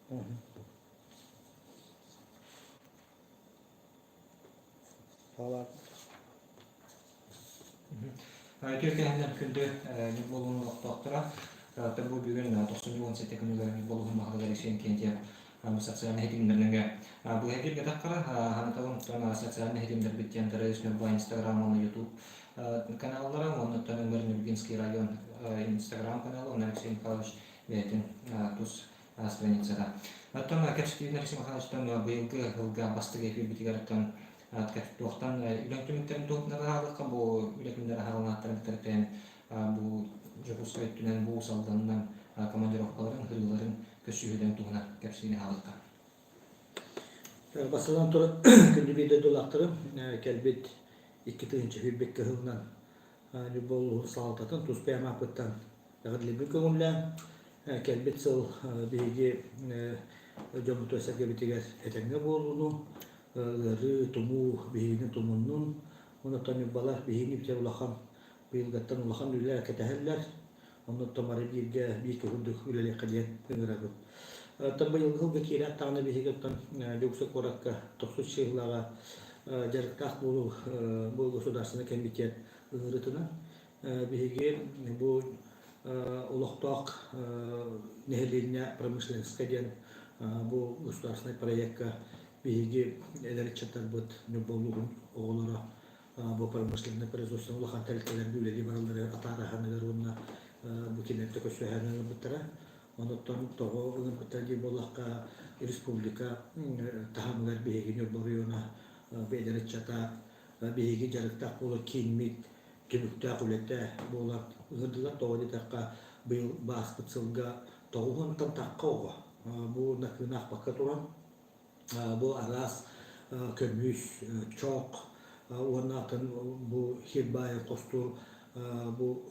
Үтүө кэһиннэр күндү Ньурба улууһун олохтоохторо. Бу бүгүн тохсунньу 17 күнүгэр Ньурба улууһун баһылыга Алексей Иннокентьев социальнай ситимнэринэн быһа киирбэтэххэ ханатабын социальнай ситимнэрбит диэн ТРС Ньурба Инстаграм уонна Ютуб каналлара уонна Өҥөр Нюрбинский район Инстаграм канала уонна Алексей Михайлович бэйэтин тус страницата. Оттон кэпсэтиибин Алексей Михайловичтан быйылгы сылга бастакы эфирбитигэр оттон туохтан үлэҥ түмүктэрин туһунан аһаалыкка бу үлэ күннэр аһааланааттарын кытары бу Дьокуускай өттүнэн бу Уус Алданынан командировкаларын, ырыыларын көрсүһүүлэрин туһунан кэпсиини аһаалыкка. Бастатан туран, күндү биир дойдулаахтарым, кэлбит 2021 кыһылынан Ньурба улууһун салалтатын тус бэйэм ааппыттан эҕэрдэлиирбин көҥүллээн, кэлбит сыл биһиги дьоммутугар-сэргэбитигэр этэҥҥэ буолууну, ыарыы, тумуу биһигини тумуннун, онон ньурбалар биһигини бүтэр улахан быйылгаттан улахан үлэ кэтэһэллэр. Оннуттан бары бииргэ биир курдук үлэлиэххэ диэн ыҥырабыт. Оттон быйылгы сылга киирээт даҕаны биһиги оттон Дьокуускай куоракка тохсус чыыһылаҕа дьарыктаах буолуу бу государственный комитет ыҥырыытынан биһиги бу олохтоох нэһилиэнньэ промышленноска диэн бу государственный проекка биһиги эдэр ыччаттарбыт Ньурба улууһун оҕолоро бу промышленнай производство улахан тэрилтэлэргэ үлэлии баралларыгар атаараһаныгар уонна бу кинилэргэ көрсүһээн ыҥырбыттара. Онуттан тоҕо ыҥырбыттара диир буоллахха, республика таһымыгар биһиги Ньурба оройуона эдэр ыччата биһиги дьарыктаах буолар кииммит түмүктээх үлэтэ буолар ыҥырдылар. Тоҕо диэтэххэ, быйыл бааспыт сылга тоҕуһунтан тахха оҕо бу накыынаахпакка туран бу араас көмүс, чох уонна атын бу сир баайын хостуур бу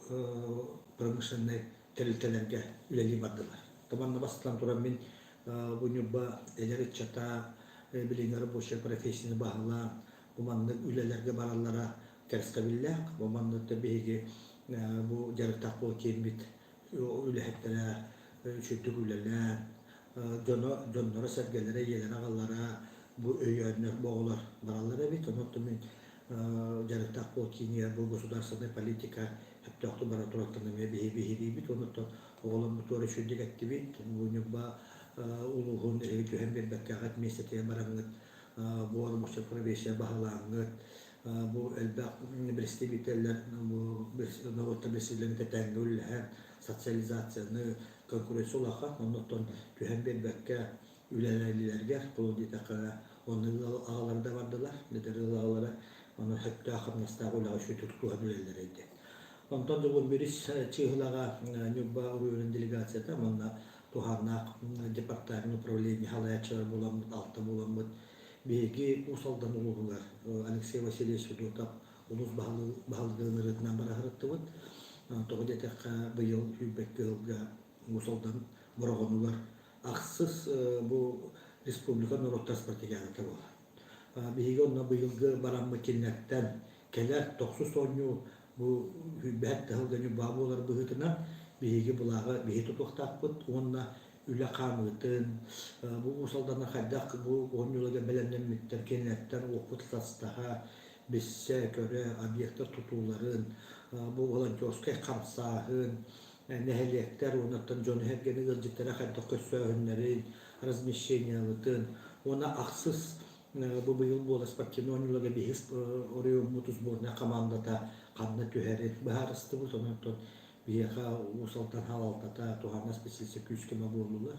промышленнай тэрилтэлэргэ үлэлии бардылар. Манна бастатан туран мин бу Ньурба эдэр ыччата билиҥҥи рабочай профессияны баһылаан бу маннык үлэлэргэ бараллара кэрэхсэбиллээх. Бу маннык биһиги бу дьарыктаах буола киирбит үлэһиттэрэ үчүгдүк үлэлээн, дьоно, дьонноро-сэргэлэрэ, ийэлэрэ-аҕалара бу өйөөннөр бу оҕолор бараллар эбит. Онон мин дьарыктаах буол киинигэр бу государственнай политика сөптөөхтүк бара турартан эмиэ биһи биһириибит. Онон оҕолорбутугар үчүгдүк эттибит. Бу Ньурба улууһун эһиги түһэн биэрбэккэҕит миэстэтигэр бараҥҥыт бу рабочай профессия баһылааҥҥыт бу элбэх представителлэр бу норуоттар бэсиэлэрин кэтээҥҥэ үлэлэһэн социализацияны конкуренция улахан оннуттан түһэн биэрбэккэ үлэлэллэригэр холобур диэтэххэ онно ыал аҕалара да бардылар эдэр ыал аҕалара ону сөптөөх хамнастаах үлэҕэ үчүгэйдик тутуһан үлэлэллэрэ диэн онтон бүгүн бирис чыыһылаҕа Ньурба оройуонун делегацията уонна туһааннаах департамент управление салайааччылара буоламмыт алта буоламмыт Биһиги Уус Алдан улууһугар Алексей Васильевич Федотов улуус баһылыгын ырыытынан бара сырыттыбыт. Тоҕо диэтэххэ, быйыл сүүрбэккэ сылга Уус Алдан Бороҕонугар ахсыс бу республика норуоттар спартакиадата буолар. Биһиги онно быйылгы бараммыт кинилэртэн кэлэр тохсус оонньуу бу сүүрбэһэт сылга Ньурба буолар быһыытынан биһиги былааҕы биһи тутуохтаахпыт уонна үлэ хаамыытын, бу Уус Алдана хайдах бу оонньууларга бэлэмнэммиттэр, кинилэртэн уопут атастаһа, билсэ, көрө, объектар тутууларын, бу волонтерскай хамсааһын, нэһилиэктэр уонна дьону-сэргэни ыалдьыттара хайдах көрсөөһүннэрин, размещениябытын уонна ахсыс бу быйыл буола спортивнай оонньууларга биһиги оройуоммут сборная хамаандата ханна түһэрин быһаарыстыбыт. Онон Биһиэхэ Уус Алдан салалтата, туһааннаах специалиста күүс-көмө буоллулар.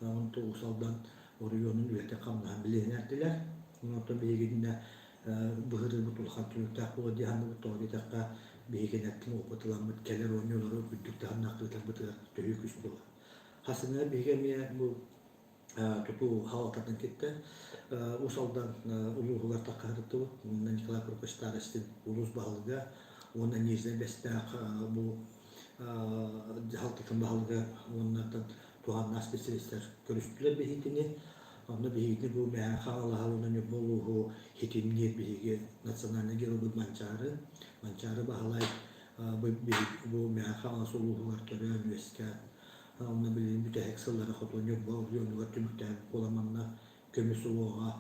Онтон Уус Алдан оройуонун үлэтин-хамнаһын билиһиннэрдилэр. Онтон биһигиннэ быһырыыбыт улахан түмүктээх буолуо дии саныыбыт. Тоҕо диэтэххэ, биһигинэттэн опыт ыламмыт кэлэр оонньуулары үрдүк таһымнаах ыытарбытыгар төһүү күүс буолар. Хасына биһиги эмиэ бу тутуу салалтатын кытта Уус Алдан улууһугар таххаһырыттыбыт. Уонна Николай Прокопьевич Старостин улуус баһылыга уонна Нижнэй Бэстээх бу дьаһалтатын баһылыга уонна туһааннаах специалистар көрүстүлэр биһигини. Онно биһигини бу Мэҥэ Хаҥалаһа уонна Ньурба улууһу хитимниир биһиги национальнай геройбут Манчаары. Манчаары Баһылай бу Мэҥэ Хаҥалас улууһугар төрөөн-үөскээн. Онно билигин бүтэһик сыллары хоту Ньурба оройуонугар түмүктээбит буолан манна көмүс уҥуоҕа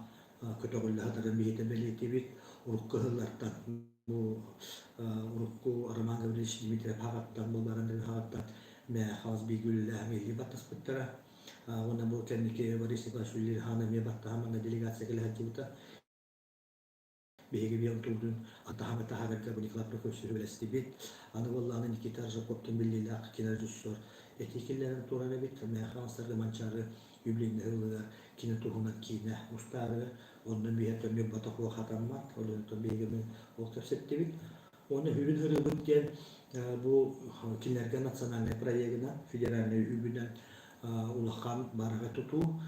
көтөҕүллэ сытарын биһиги бэлиэтиибит. Урукку ыһыллартан бу урукку Роман Гаврильевич Дмитриев аҕаттан, бу баран аҕаттан Мэхаас бииргэ үлэлээһин илии баттаспыттара. Уонна бу кэнники Борис Николаевич Ильин эмиэ баттаһан манна делегация кэлэ сылдьыбыта. Биһиги биэн тугутун атаһан таһаарарга бу Николай Прокопьевич үлэстибит. Аны буоллаҕына Никита Аржаковтан биллиилээх кинорежиссер этии киллэрэн турар эбит. Мэхаастарга Манчаары юбилейный ылыгар кино туһунан киинэ устаары онно биһиэхэ Ньурбата суох хатаммат. Ол иһин биһиги ол кэпсэттибит. Уонна үһүн ырыабыт диэн бу кинилэргэ национальнай проегынан, федеральнай үбүнэн улахан бараҕы тутуу,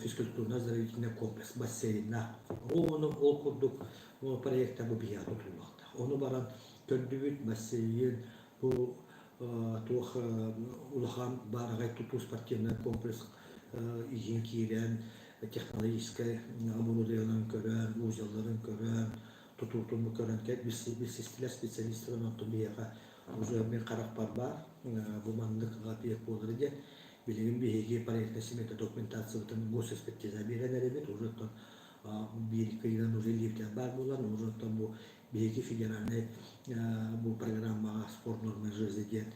физкультурно-оздоровительный комплекс бассейна. Ол ону ол курдук проекта бу биһиэхэ тутуллуохтаах. Ону баран көрдүбүт бассейн бу туох улахан баараҕай тутуу спортивный комплекс иһин киирэн технологическай оборудованиеларын көрөн, узелларын көрөн, тутуутун көрөн билсистилэр специалистар онтон биһиэхэ уже мин харахпар баар бу маннык объект буолар диэн билигин биһиги проектная смета документациябытын госэкспертиза биэрэн эрэбит уже оттон биир икки ыйынан уже илиибитигэр баар буолан уже оттон бу биһиги федеральнай бу программаҕа спорт нормы жизни диэн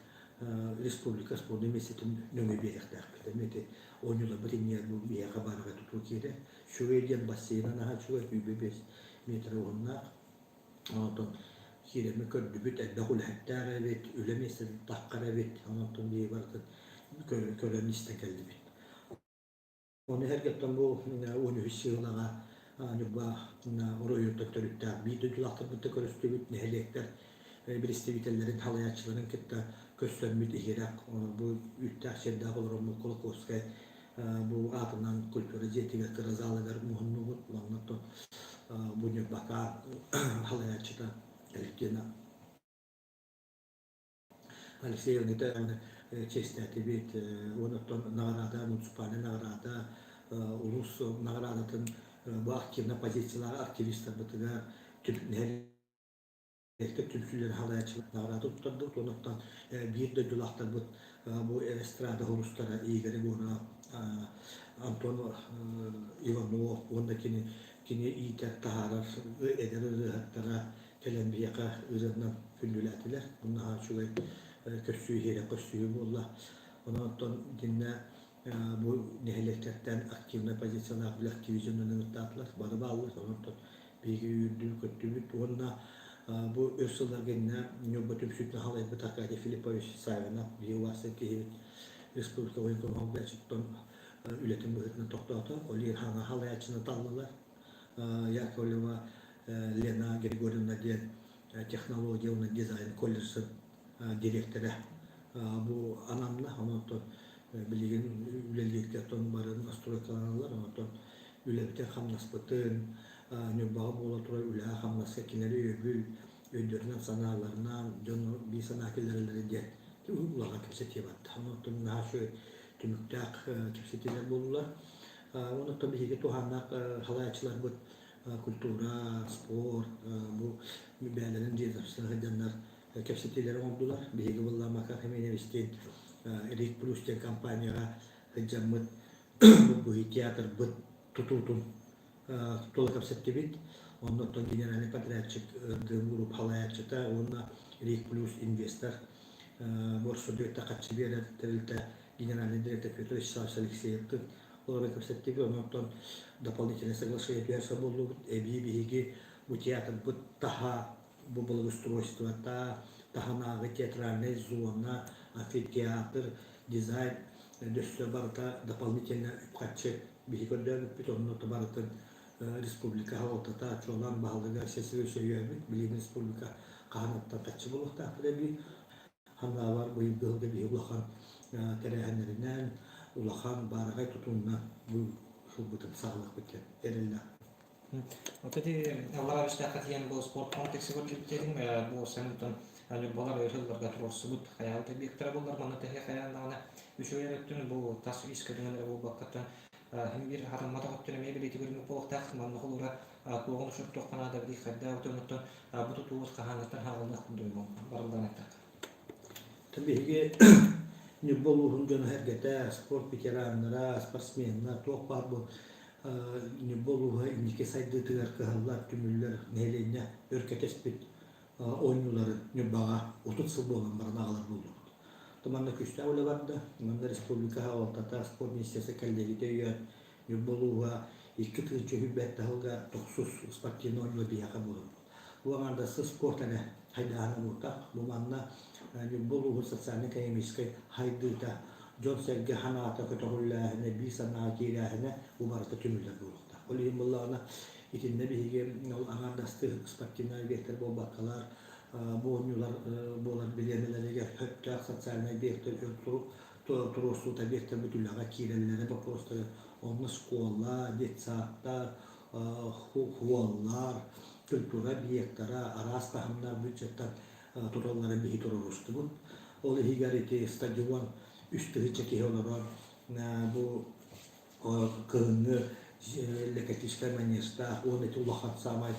республика спордун миэстэтин нөҥүө биэриэхтээхпит эмиэ ити оонньууларбыт иннигэр бу биһиэхэ баарга тутуу киирэр Үчүгэй диэн бассейна наһаа үчүгэй, 25 метр уһуннаах. Онтон киирэммит көрдүбүт, элбэх үлэһиттээх эбит, үлэ миэстэтин таххар эбит. Онтон биһиги барытын көрөн истэн кэллибит. Ону эргэттэн бу 13 сыылаҕа Ньурба оройуонтан төрүттээх биир дойдулаахтарбытын көрүстүбүт, нэһилиэктэр биристэбиитэллэрин, халайааччыларын кытта көрсөммүт иһирэх бу үүттээх сирдээх олороммут Кулаковскай бу аатынан культура дьиэтигэр кыра залыгар муһуннубут. Манна оттон бу Ньурбака халайааччыта Алевтина Алексеевна чиэстээтибит. Уонна оттон наҕараада, муниципальнай наҕараада, улуус наҕараадатын бу активно позициялаах активистарбытыгар Эстик түмсүүлэри салайааччылар наҕараада туттардыбыт уонна оттон биир дойдулаахтарбыт бу эстрада хомустара Игорь Егоров, Антон Иванов уонна кини кини иитэр таһаарар эдэр ырыаһыттара кэлэн биһиэхэ ырыанан күндүлээтилэр. Бу наһаа үчүгэй көрсүү иһиэрэх көрсүһүү буолла. Онон оттон итиннэ бу нэһилиэктэртэн активнай позициялаах били активизм ыҥыртаатылар, бары бааллар. Онон оттон биһиги үүрдүбүт-көттүбүт уонна бу өр сылларга иннэ Ньурба түмсүүтүн халайбыт Аркадий Филиппович Саввинов биһиги убаастыыр киһибит республика военкомун үлэтин быһыытынан тохтоото. Ол иһин хаҥа халайааччыны таллылар. Яковлева Лена Григорьевна диэн технология уонна дизайн колледжын дириэктэрэ бу ананна. Онон билигин үлэлииргэ оттон бары настройкаланаллар. Онтон үлэбитин-хамнаспытын, Ньурбаҕа буола турар үлэҕэ-хамнаска кинилэри өйөбүл, өйдөрүнэн-санааларынан дьон биир санаа киллэрэллэрэ диэн улахан кэпсэтии барда. Онон наһаа үчүгэй түмүктээх кэпсэтиилэр буоллулар. Онон биһиги туһааннаах салайааччыларбыт культура, спорт бу бэйэлэрин ведомстволара сылдьаннар кэпсэтиилэри оҥордулар. Биһиги буолла Макар Хименевичтиин Рик Плюс диэн компанияҕа сылдьаммыт бу театрбыт тутуутун тула кэпсэттибит. Онно оттон генеральный подрядчик РГМ Групп халайааччыта уонна Рик Плюс инвестор Борсудуйта харчы биэрэр тэрилтэ генеральный директор Петр Вячеславович Алексеевтын олорон кэпсэттибит. Онон дополнительное соглашение түһэрсэ буоллубут. Эбии биһиги бу театрбыт таһа бу благоустройствота, таһынааҕы театральная зона, амфитеатр, дизайн дөссө барыта дополнительно үп-харчы биһи көрдөөбүппүт, онно барытын республика салалтата, чуолаан баһылыга сестры өйөөбүт, билигин республика хаһан харчы буолуохтаахпыт эбии. Ханнаабар быйылгы сылга биһи улахан тэрээһиннэринэн, улахан баараҕай тутуунан бу сылбытын саҕалыахпыт диэн эрэллээх. Вот эти аллараа бэстээххэ тиийэн бу спорт комплексы көрдүбүт бу сэмтон Ньурбалар өр сылларга туруорсубут хайаабыт объектара буоллар манна тэһэ хайаан даҕаны үчүгэй өттүн бу тас ис көрүҥүн эрэ буолбаккаттан хин биир хатамматах өттүн эмиэ билиити көрүҥү буолуохтаах манна холура туоҕун учуоттуохха наада били хайдаа өтөҥөттөн бу тутуубут хаһааҥҥыттан хаалыныах курдук барыллаан эттэххэ. Биһиги Ньурба улууһун дьоно-сэргэтэ, спорт ветераннара, спортсменнар, туох баар бу Ньурба улууһа инники сайдыытыгар кыһаллар, түмүллэр нэһилиэнньэ өр кэтэспит оонньуулары Ньурбаҕа 30 сыл буолан баран аҕалар буоллубут. То манна күүстээх үлэ барда. Манна республика салалтата, спорт министерство кэллиэгитэ өйөөн Ньурба улууһа 2025 сылга тохсус спортивнай оонньуу биһиэхэ буолар. Бу аҥаардастыы спорт эрэ хайдааһына буолтах. Бу манна Ньурба улууһун социальнай-экономическай хайдыыта, дьон-сэргэ санаата көтөҕүллээһинэ, биир санааҕа киирээһинэ бу барыта түмүллэр буолуохтаах. Ол иһин буоллаҕына итиннэ биһиги ол аҥаардастыы спортивнай объектар буолбаккалар, бу оонньуулар буолар бириэмэлэригэр сөптөөх социальнай объектар туруорсуута объектарбыт үлэҕэ киирэллэрэ боппуруостары онно школа, детсадтар, хуоллар, культура объектара, араас таһымнаах бюджеттан туталларын биһи туруорустубут. Ол иһигэр ити стадион 3000 киһи олорор бу кыһыҥҥы локотическай манежтаах уонна ити улахан саамай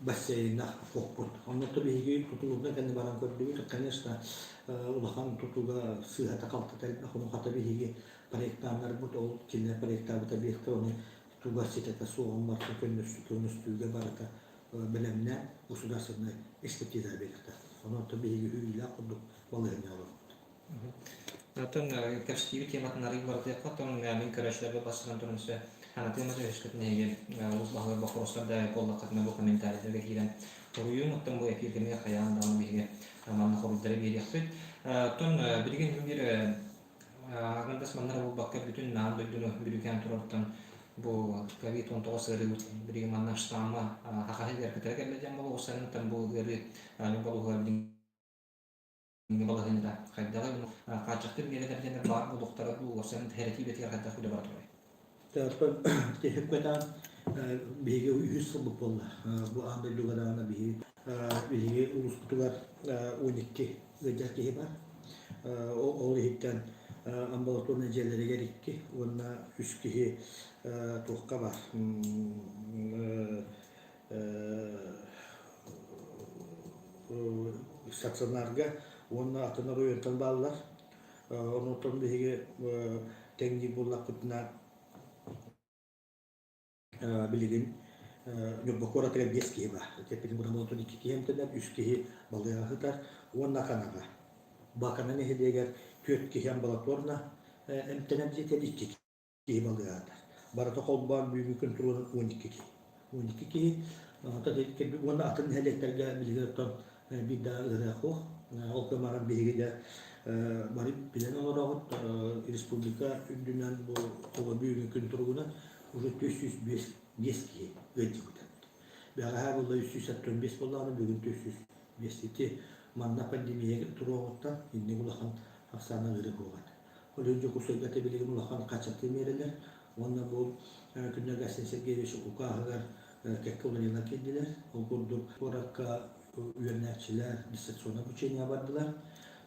бассейннаах фокпут. Онно биһиги тутулугунан кэннэ баран көрдүбүт. Конечно, улахан тутууга сыыһата-халтата элбэх. Ону хата биһиги проектааннарбыт, ол кинилэр проектаабыт объектар ону тутууга ситэтэ суоҕун барыта көннөстүүгэ барыта бэлэмнээн государственнай экспертиза биэриэхтээх. Онон биһиги үүйүүлээх курдук балаһыанньа олорбут. Оттон кэпсэтиибит тематын арыый барытыахха, оттон мин көрөөччүлэргэ бастатан туран өссө ханатыам этэ өскөтүн эһиги улуус баһылыгар боппуруостар да буоллаххытына бу комментарийдарга киирэн хоруйуҥ, оттон бу эфиргэмҥэ хайаан даҕаны биһиги манна хоруйдары биэриэхпит. Оттон билигин биир аҥардас манна эрэ буолбакка бүтүн аан дойдуну бүрүүкээн турартан бу ковид-19 ыарыы билигин манна штамма саха сиригэр кытары кэллэ диэн буолуохсарыттан бу ыарыы балуһугар билиҥҥи балаһыанньата хайдаҕый хааччахтыыр миэрэлэр диэннэр баар буолуохтара дуу уопсайынан хэрэтии үлэтигэр хайдах үлэ бара турарый? Оттон тиһикпэтаан биһиги үһүс сылбыт буолла. Бу аан дойдуга даҕаны биһиги биһиги улууспутугар 12 ыалдьар киһи бар. Ол иһиттэн амбулаторнай дьиэлэригэр икки уонна үс киһи туохха бар стационарга уонна атын оройуонтан бааллар. Онтон биһиги тэҥниир буоллахпытына билигин Ньурба куоратыгар биэс киһи баар. Тэппитин бырамыалтан икки киһи эмтэнэр, үс киһи балыыһаҕа сытар уонна Аканаҕа. Бакана нэһилиэгэр түөрт киһи амбулаторно эмтэнэр дьиэтигэр икки киһи балыыһаҕа сытар. Барыта холбоон бүгүҥҥү күн туругунан 12 киһи. 12 киһи уонна атын нэһилиэктэргэ билигин оттон биир да ыарыһах суох. Ол гынан биһиги да бары билэн олороҕут республика үрдүнэн бу бүгүҥҥү күн туругунан уже 405 киһи ыалдьыбыта. Бэҕэһээ буолла 375 буоллаҕына, бүгүн 405. Ити манна пандемия туруоҕуттан инник улахан ахсаана ыарыы буолбат. Ол иһин Дьокуускайга ити билигин улахан хааччахтыы миэрэлэр уонна бу күннэргэ Айсен Сергеевич укааһыгар кэккэ уларыйыылар киирдилэр. Ол курдук куоракка үөрэнээччилэр дистанционное обучение бардылар.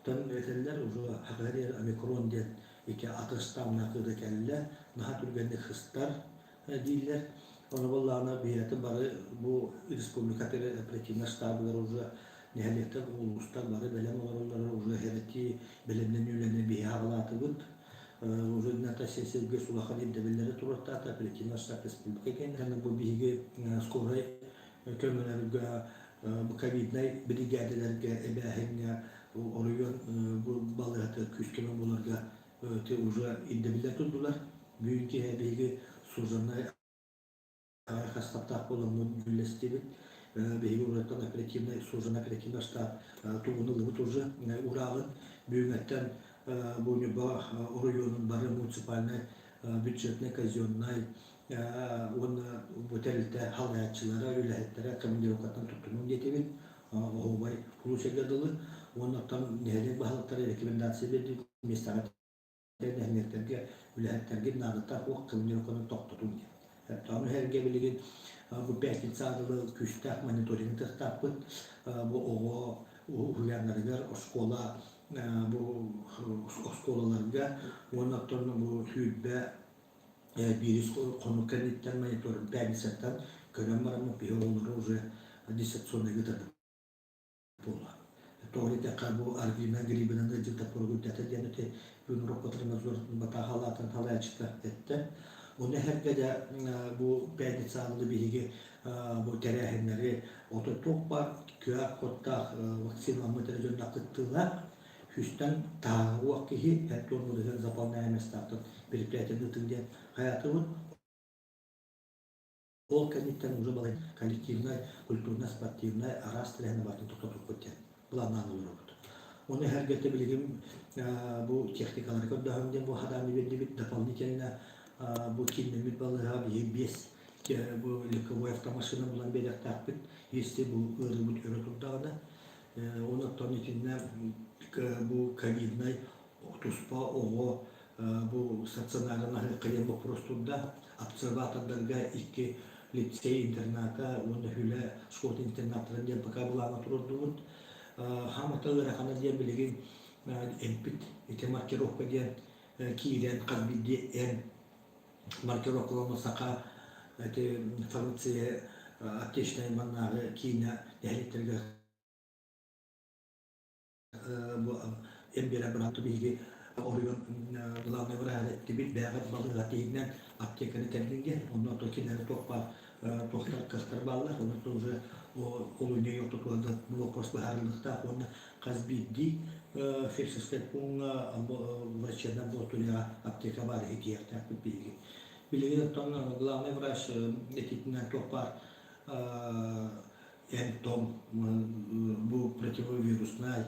Тон этэллэр уже хахари омикрон диэн ити атыстаамнаах ыарыы кэллэ, наһаа түргэнник сыстар дииллэр. Ону буоллаҕына биһиэхэ бары бу республика оперативнай штабыгар уже нэһилиэктэр, улуустар бары бэлэм олороллоро уже хэрэтии бэлэмнэнии үлэни биһи аҕалаатыбыт. Уже Наталья Сергеевич улахан ирдэбиллэри туруортаата оперативнай штаб республика кэннэ бу биһиги скорай көмөлөргө бу ковиднай биригээдэлэргэ эбээһиҥҥэ оройуон бу балыыһата күүс-көмө буоларга уже ирдэбиллэр турдулар. Бүгүн киэһэ биһиги служебнай хастаптаах буоламмыт дьүүллэстибит. Биһиги ураттан оперативный служебный оперативный штаб тугун ылыбыт уже урааҕын бүгүҥҥэттэн бу Ньурба оройуонун бары муниципальнай бюджетнай казеннай уонна бу тэрилтэ салайааччылара, үлэһиттэрэ командировкаттан туттунуҥ диэтибит. Оһуобай улуусайга дылы. Уонна оттон нэһилиэк баһылыктара рекомендация биэрдибит миэстэҕэ нэһилиэктэргэ үлэһиттэргит наадата суох командировканы тохтотуҥ диэн. Ону сэргэ билигин бу пятница дылы күүстээх мониторинг тахтааппыт. Бу оҕо уһуйааннарыгар, оскуола бу оскуолаларга уонна оттон бу 20 биирис хонук кэнниттэн мониторинг пятницаттан көрөн бараммыт биһи оҕолору уже дистанционныйга ыытарбыт буолла. Тоҕо диэтэххэ, бу ОРВИ-нан, грибинэн ыалдьыбыттар куруук үрдээтэ диэн ити бүгүн Роспотребнадзор батаахалаатын салайааччыта эттэ. Ону эһэргэ дьэ бу пятница аалы биһиги бу тэрээһиннэри ото туох баар QR-кодтаах вакциналаммыт эрэ дьоннор кыттыылаах сүүстэн тааҕыах киһи 40 бырыһыан заполняемостаахтан мероприятиены ыытыҥ диэн хайаатыбыт. Ол кэнниттэн уже балай коллективнай, культурно-спортивнай араас тэрээһини барытын тохтотуохпут диэн былааннаан олоробут. Ону эһэргэтэ билигин бу техникалары көрдөһөм диэн бу хадааны биэрдибит. Дополнительно бу кииннэммит балыыһа биһиги биэс бу легковой автомашина булан биэриэхтээхпит. Если бу ыарыыбыт өрө турдаҕына. Онон итиннэ бу ковиднай туспа оҕо бу стационарынан аһыахха диэн боппуруос турда. Обсерватордарга икки лицей интерната уонна Хүлэ школатын интернаттарын диэн пока былааҥҥа туруордубут. Хаамата ыарахана диэн билигин эмпит ити маркировка диэн киирэн хас биирдии эмп маркировкаланна саха ити фармация аптечнай маннааҕы киинэ нэһилиэктэргэ бу эмбиэрэ быраатты биһиги оройуон главный враһа эттибит бэҕэт балыыһа тиһигинэн аптеканы тэрдинге онно то кинилэри туох баар туохтар кыахтар бааллар онно то уже олунньу ортотугар бу вопрос быһаарыллыахтаах уонна хас биирдии фельдшерскай пууҥҥа врачебнай амбулаторияҕа аптека баар иһитиэхтээхпит биһиги билигин оттон главный врач этитинэн туох баар эмп-том бу противовируснай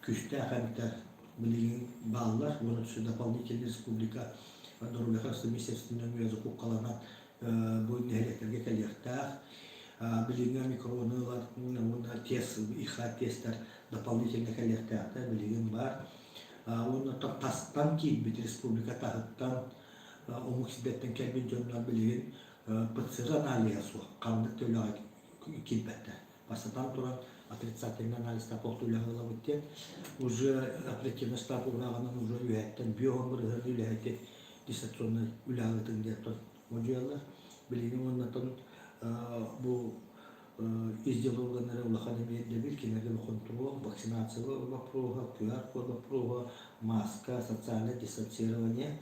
күүстээх эмтэр билигин бааллар уонна дополнительный республика доруобуйа харыстабыл министерствотын нөҥүө закупкаланан бу нэһилиэктэргэ кэлиэхтээх. Билиҥҥи омикрону ылар уонна тест ИХ тестэр дополнительно кэлиэхтээхтэр билигин баар. Уонна тастан киирбит республика таһыттан омук сирдэттэн кэлбит дьоннор билигин ПЦР аналиһа суох ханнык да үлэҕэ киирбэттэр. Бастатан туран, отрицательный анализтаах үлэҕэ ылабыт диэн, уже оперативный штаб уурааҕынан уже үөһэттэн биоһон бырыһыан үлэһити дистанционнай үлэҕэ ыытыҥ диэн модьуйаллар. Билигин уоннатан бу ис дьыала органнара улахан эмиэ ирдэбил, кинилэргэ хонтуруол, вакцинация боппуруоһа, QR-код боппуруоһа, маска, социальное дистанцирование.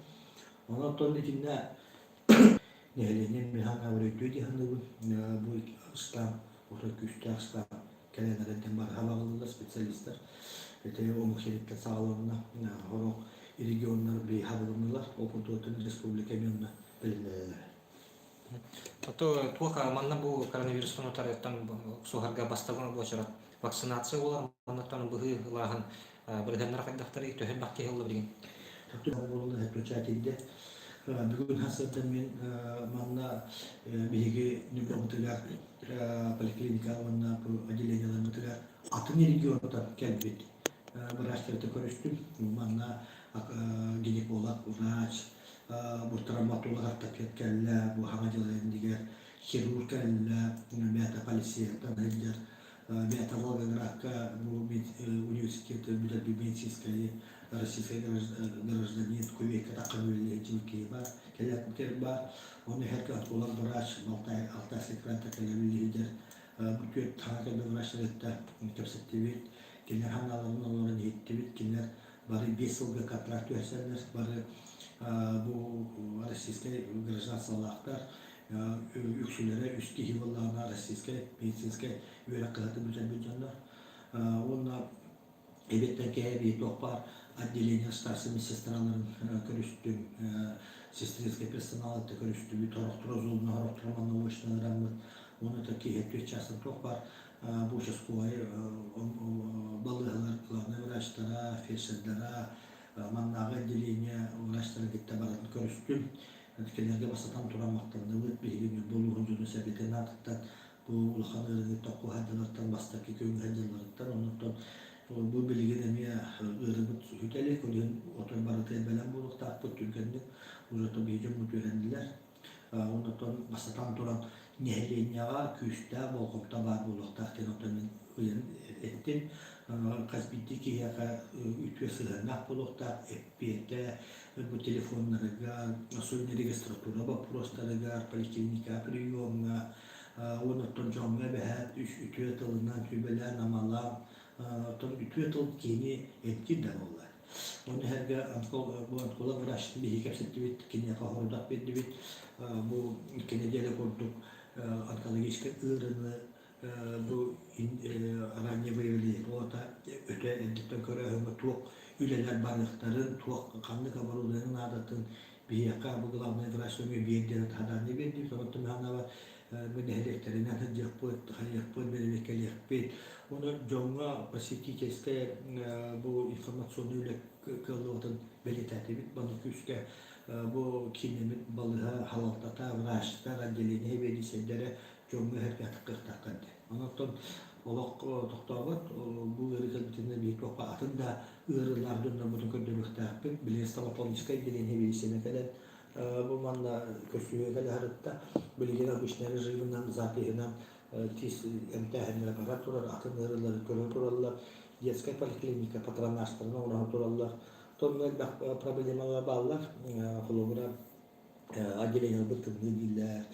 Онон итиннэ Нэһилиэнньэ миэхэ өйдүө дии саныыбын. Бу ыстаап, отой күүстээх ыстаап кэлэн эрэрдэн барыһа баҕалыыллар специалистар. Ити омук сириттэн саҕаланна. Сорох регионнар быһабылыннылар. Ол курдук республика эмиэ онно бэлэмнэнэллэр. Ото туох манна бу коронавирустан утарыттан суһарга бастакы уочарат вакцинация буолар маннаттан быһыы ылааһын бырыһыаннара хайдахтарый төһө элбэх киһи ылла билигин? Буолла Бүгүн хасырдан мин манна биһиги Ньурбабытыгар поликлиника уонна отделениеларбытыгар атын регионтан кэлбит быраастары көрүстүм. Манна гинеколог, врач, бу травматолог ортопед кэллэ, бу хаҥа дьыла иннигэр хирург кэллэ, мята полицияттан сылдьар Бэйэтэ Волгоградка бу университеты бүтэрбит медицинскэй российскай гражданин Кувейка таххан үлэлиир киһи баар, кэлэр баар. Оны иһэргэ онколог врач Алтай Алтайский крайта кэлэр үлэлиир. Бу түөрт хаҥа кэлбит врачтар кэпсэттибит. Кинилэр ханааларын олорон иһиттибит. Кинилэр бары 5 сылга контракт түһэрсэллэр. Бары бу российскай гражданстволаахтар. Үксүлэрэ үс киһи буоллаҕына российскай медицинскэй үөрэх кыһатын бүтэрбит дьоннор. Уонна эбиэттэн кэһэ биир туох баар отделение старшай медсестраларын көрүстүм, сестринскэй персонал это көрүстүбүт, сорохторо зубно, сорохторо манна очно уонна то киһи түөрт чаастан туох баар бу участковай балыыһалар главнай врачтара, фельдшердара, маннааҕы отделение врачтарын кытта барытын көрүстүм. Кинилэргэ бастатан туран махтанныбыт, биһиги Ньурба улууһун дьоно-сэргэтин аатыттан бу улахан ыарыыны токку сылдьаллартан бастакы күҥҥэ сылдьалларыттан, оннуттан бу билигин эмиэ ыарыыбыт сүтэ илик, ол иһин отой барытыгар бэлэм буолуохтаахпыт түргэнник, уже то биһиги дьоммут үөрэннилэр. Оннуттан бастатан туран нэһилиэнньэҕэ күүстээх болҕомто баар буолуохтаах диэн оттон мин ыйан эттим. Хас биирдии киһиэхэ үтүө сыһыаннаах буолуохтаах, эппиэтэ бу телефоннарыгар, особенно регистратура боппуруостарыгар, поликлиника приемҥа, уонна оттон дьоҥҥо эбэһээт үс үтүө тылынан сүбэлээн-амалаан, Оттон үтүө тыл киһини эмтиир да буолла. Ону эһэргэ бу онколог врачты биһиги кэпсэттибит, киниэхэ хорудах биэрдибит. Бу нэдиэлэ курдук онкологическай ыарыыны бу раннее выявление туота өтө эрдэттэн көрөөһүҥҥэ туох үлэлэр барыахтарын, туох ханнык оборудование наадатын биһиэхэ бу главный врач өҥө биэрдиэн таһадаанньа биэрдибит. Онон ханаба бу нэһилиэктэринэн сылдьыахпыт, хайыахпыт, бэрэбиэркэлиэхпит. Ону дьоҥҥо посетительскай бу информационный үлэ кыаллыбатын бэлиэтээтибит. Баны күүскэ бу кииннэммит балыыһа халалтата, врачтар, отделение сэбиэдиссэйдэрэ дьоҥҥо эһэргээтик кыахтаахтар диэн. Онон олох тохтообот, бу ыарыы кэлбитинэн биир туохха атын да ыарыылаах дьоннорбутун көрдөрүөхтээхпит. Билигин стоматологическай отделение сэбиэдиссэйинэн кэлэн бу манна көрсүһүүгэ кэлэ сырытта. Билигин обычнай режиминэн, запиһынан тиис эмтээһиннэрэ бара турар, атын ыарыылары көрө тураллар. Детскай поликлиника патронажтарын оҥоро тураллар. Тонна элбэх проблемалар бааллар. Холобура, отделениеларбыт тымныы дииллэр,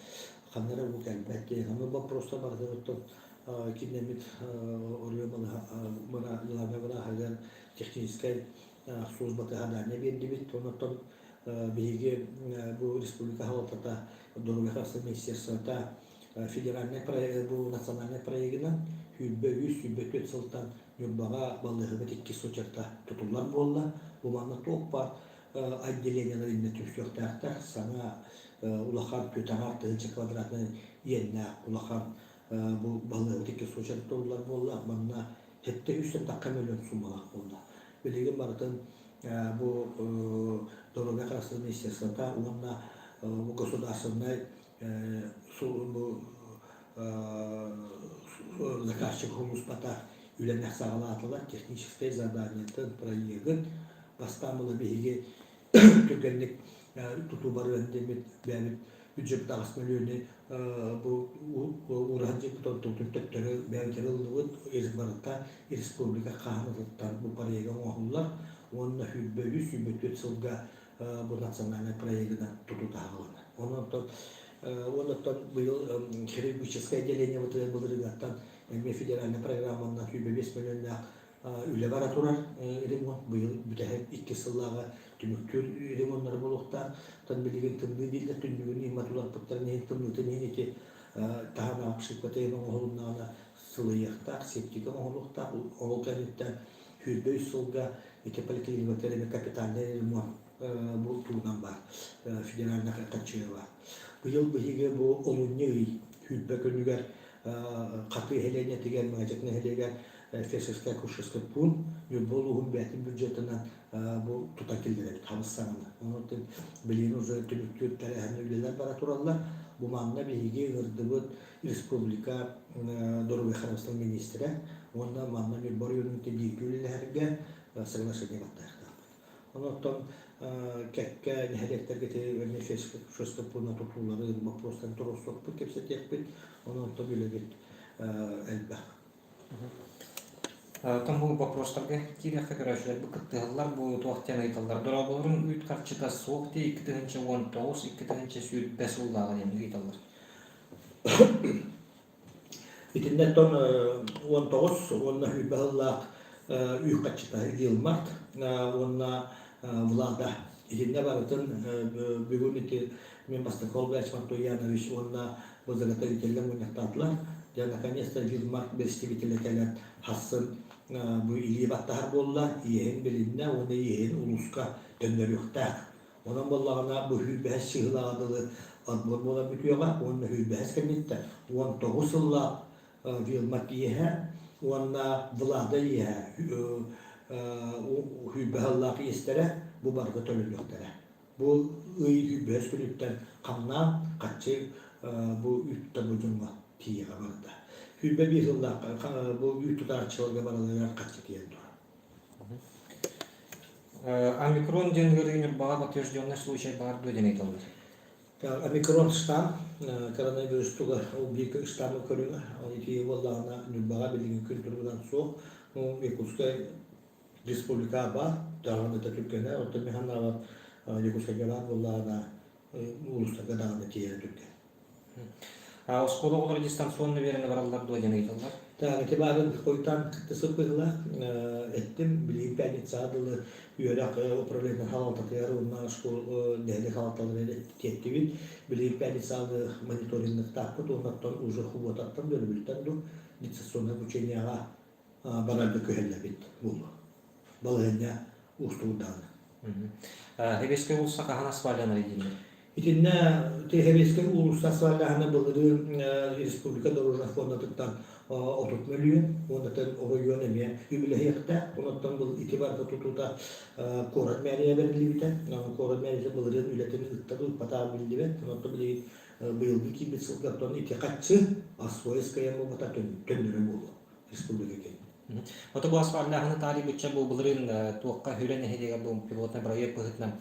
ханна эрэ уу кэлбэт диэн. Ону боппуруостар барытын оттон кимнэммит оройуон главнай бырааһыгар техническэй службата задание биэрдибит. Онтон биһиги бу республика салалтата доруобуйа харыстабылын министерствота федеральнай проект бу национальнай проегынан 23 24 сылтан Ньурбаҕа балыыһабыт иккис очерта тутуллар буолла. Бу манна туох баар отделениелар иннэ түмсүөхтээхтэр. Саҥа улахан түөтэҕэр тыһыынча квадратнай иэннээх улахан бу балыыһабыт иккис очерта тутуллар буолла. Манна 700 тахха мөлүөн суммалаах буолла. Билигин барытын бу доруобуйа харыстабылын министерствота уонна бу государственнай бу заказчик сулууспата үлэни саҕалаатылар техническэй заданиетын проегын бастаан була биһиги түргэнник тутуу барыан диэммит бэйэбит бюджет аҕыс мөлүйүөнү бу ураһан дьиэбит онтубутун төттөрү бэйэбит ыллыбыт барыта республика хаһаанатыттан бу проега оҥоһуллар уонна 23 24 сылга бу национальнай проегынан тутуу таһаҕаланар. Онон онон быйыл хирургическое отделениебытыгар былырыыҥҥаттан эмиэ федеральнай программанан 25 мөлүйүөннээх үлэ бара турар ремонт быйыл бүтэһик икки сыллааҕы түмүктүүр ремоннары буолуохтаах. Оттон билигин тымныы дииллэр түннүгүн иһин матуларпыттарын иһин тымныытын иһин ити таһынан обшивката иһин оҥоһулуннаҕына сылыйыахтаах, септика оҥоһулуохтаах. Ол кэнниттэн 23 сылга ити поликлиникалар эмиэ капитальнай ремонт бу туһунан баар федеральнай харчыга баар. Быйыл биһиги бу олунньу ый сүүрбэ күнүгэр Хатыы нэһилиэнньэтигэр Мэҥэдьэк нэһилиэгэр фельдшерскай-акушерскай пуун Ньурба улууһун бэйэтин бюджетынан бу тута киллэрэбит хабыс саҥаны. Онон билигин уже түмүктүүр тэрээһин үлэлэр бара тураллар. Бу манна биһиги ыҥырдыбыт республика доруобуйа харыстабылын министрэ уонна манна Ньурба оройуонун бииргэ үлэлэһэргэ соглашение баттаһыахтаахпыт. Онон кэккэ нэһилиэктэргэ фельдшерскай пууна тутууларын боппуруостарын туруорсуохпут, кэпсэтиэхпит. Онон үлэбит элбэх. Оттон бу боппуруостарга киириэххэ көрөөччүлэр бу кыттыһаллар бу туох диэн ыйыталлар дорооболорун үүт харчыта суох дии 2019 2020 сыллааҕы диэн ыйыталлар. Итиннэ оттон 19 уонна 20 сыллаах үүт харчыта Илмарт уонна Влада итиннэ барытын бүгүн ити мин бастакы Олбач Мартуянович уонна Базагата мунньахтаатылар. Дьэ, наконец-то Вилмарт бэрэстэбиитэлэ кэлэн хассын бу илии баттаһар буолла, иэһин билиннэ уонна иэһин улууска төннөрүөхтээх. Онон буоллаҕына бу сүүрбэһис сыһыылааҕа дылы отбор буолан бүтүөҕэ уонна сүүрбэһис кэнниттэн 19 сыллаах Вилмарт иэһэ уонна Влада иэһэ сүүрбэ сыллаах иэстэрэ бу барыта төлөнүөхтэрэ. Бу ый сүүрбэһис күнүттэн хамнаан харчы бу үүттэн бу дьоҥҥо тиийиэҕэ барда. 21 сыллаах бу үүт тутааччыларга бараларыгар харчы тиийэн турар. Омикрон диэн ыарыы Ньурбаҕа подтвержденный случай баар дуо диэн ыйыталлар. Омикрон штамм коронавирус туга ол биир штаммы көрүҥэ. Ол ити буоллаҕына Ньурбаҕа билигин күн туругунан суох. Ну, Якутскай республика баар, даҕаны да түргэнэ, оттон мин санаабар Якутскайга баар буоллаҕына улуустарга даҕаны тиийэрэ түргэн. Оскуола оҕолоро дистанционно үөрэнэ бараллар дуо диэн ыйыталлар. Так, ити баарын хойутаан кытта сыппыһылаах эттим. Билигин пятницаҕа дылы үөрэх управлениетын салалтатыгар уонна школа нэһилиэк салалталарыгар тиэртибит. Билигин пятницаҕа дылы мониторингтаахпыт уонна оттон уже субуотаттан, өрөбүлтэн дуу дистанционнай обучениеҕа барарга күһэллэбит буолуо. Балаһыанньа уустугурдаҕына. Хэбиэскэй уулусса хаһан асфальтанар дииллэр? Итиннэ Хэбиэскэй уулусса асфальтааһына былырыын республика дорожнай фондатыттан 30 мөлүйүөн уонна оройуон эмиэ үбүлэһиэхтээх. Онон бұл ити барыта тутуута куорат мэрия бэриллибитэ. Куорат мэрията былырыын үлэтин ыытта ыыппатаҕа биллибэт. Онон билигин быйылгы киирбит сылга ити хаччы освоеская буолбата төннөрө буолуо республика киэнэ. Ото бу асфальтааһыны таарыйбычча бу былырыын туохха Хүлэ нэһилиэгэр бу пилотнай бырайыак быһыытынан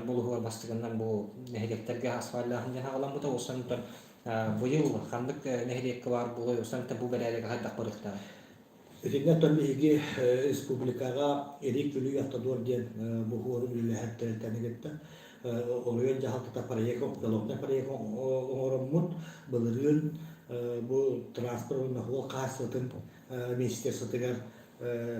болуһугар бастыгынан бу нэһилиэктэргэ асфальтааһын диэн аҕаламмыта. Осантан быйыл ханнык нэһилиэккэ баар буолуой, осантан бу бэрээдэгэ хайдах барыахтааҕый? Итиннэ оттон биһиги республикаҕа Эрик Бүлүү Автодор диэн буһуорун үлэлэһэр тэрилтэни кытта оройуон дьаһалтата проект, пилотнай проект оҥороммут былырыын бу транспорт уонна суол хаһаайыстыбатын министерствотыгар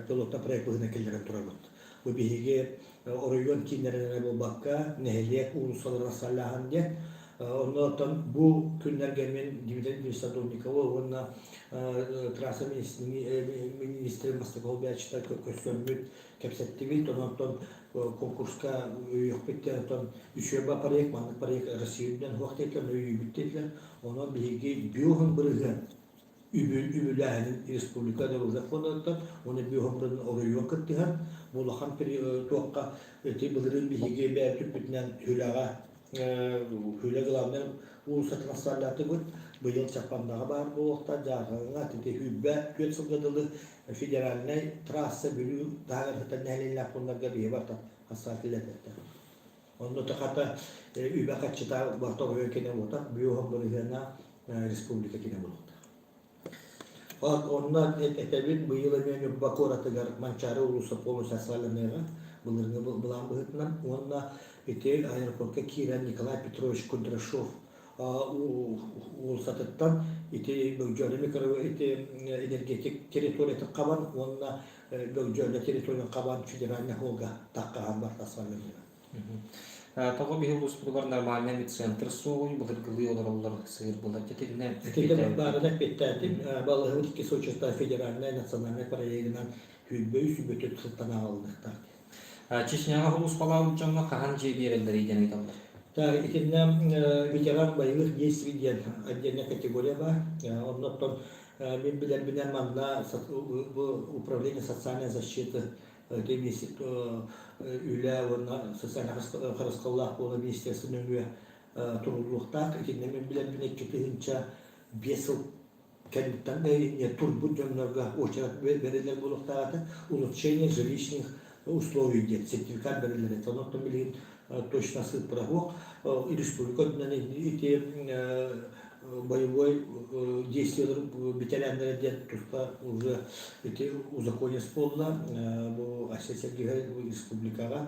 пилотнай проект быһыытынан киллэрэн турабыт. Бу биһиги оройуон кииннэринэн эрэ буолбакка, нэһилиэк уулуссаларыгар саллааһын диэн. Онно оттон бу күннэргэ мин Дмитрий Дмитриевич Садовниковы уонна трасса министрин бастакы солбуйааччыта көрсөммүт, кэпсэттибит. Онон конкурска өйүөхпүт диэн, оттон үчүгэй проект, маннык проект Россия үрдүнэн суох диэтилэр, өйүүбүт диэтилэр. Онон биһиги биоһун бырыһыан үбүлээһинин республика дорожнай фондатыттан уонна биоһун оройуон кыттыһан бу улахан туохха ити былырыын биһиги бэйэбит Хүлэҕэ Хүлэ главнай уулуссатын асфальтаатыбыт быйыл Чаппандаҕа баар буолуохтаах Дьаархаҥҥа ити сүүрбэ түөрт сылга дылы федеральнай трасса Бүлүү таһыгар сытар нэһилиэнньэлээх пууннарга биһи барыта асфальт киллэрбэттэр. Онно хата үбэ хаччыта барыта оройуон кэнэ буолбатах, бүөһүн бырыһыана республика кэнэ буолуохтаах. Онно этэбин, быйыл эмиэ Ньурба куоратыгар Манчаары уулусса полностью асфальтаныаҕа, былырыҥҥы былаан быһыытынан. Уонна ити аэропортка киирэн Николай Петрович Кудряшов уулуссатыттан ити Бөгдьөөлө микро ити энергетик территориятын хабан уонна Бөгдьөөлө территориятын хабан федеральный холга таххаһан барта асфальтаныаҕа. Тоҕо биһи улууспутугар нормальный медцентр суоҕуй, былыргылыы олороллор сыыр булар итиннэ Итиннэ баарына эппиэттээтим. Балыһыбыт икки соччоттоох федеральнай национальнай проегынан 23 24 сылтан аҕалыныахтаах диэн. Чечняҕа сулууспалаабыт дьоҥҥо хаһан дьиэ биэрэллэрий диэн ыйыталлар. Так, итиннэ ветеран боевых действий диэн отдельная категория баар. Оннуттан мин билэрбинэн манна управление социальной защиты үлэ уонна социальнай харысхаллаах буола министерство нөҥүө туруллуохтаах. Итиннэ мин билэрбин 2005 сыл кэнниттэн турбут дьоннорго уочарат бэриллэр буолуохтаах этэ. Улучшение жилищных условий диэн сертификат бэриллэр этэ. Онон билигин точно сыыппара суох. Республика үрдүнэн ити боевой действиелар бэтэрээннэрэ диэн туспа уже ити узаконец буолла бу Айсен Сергеевич республикаҕа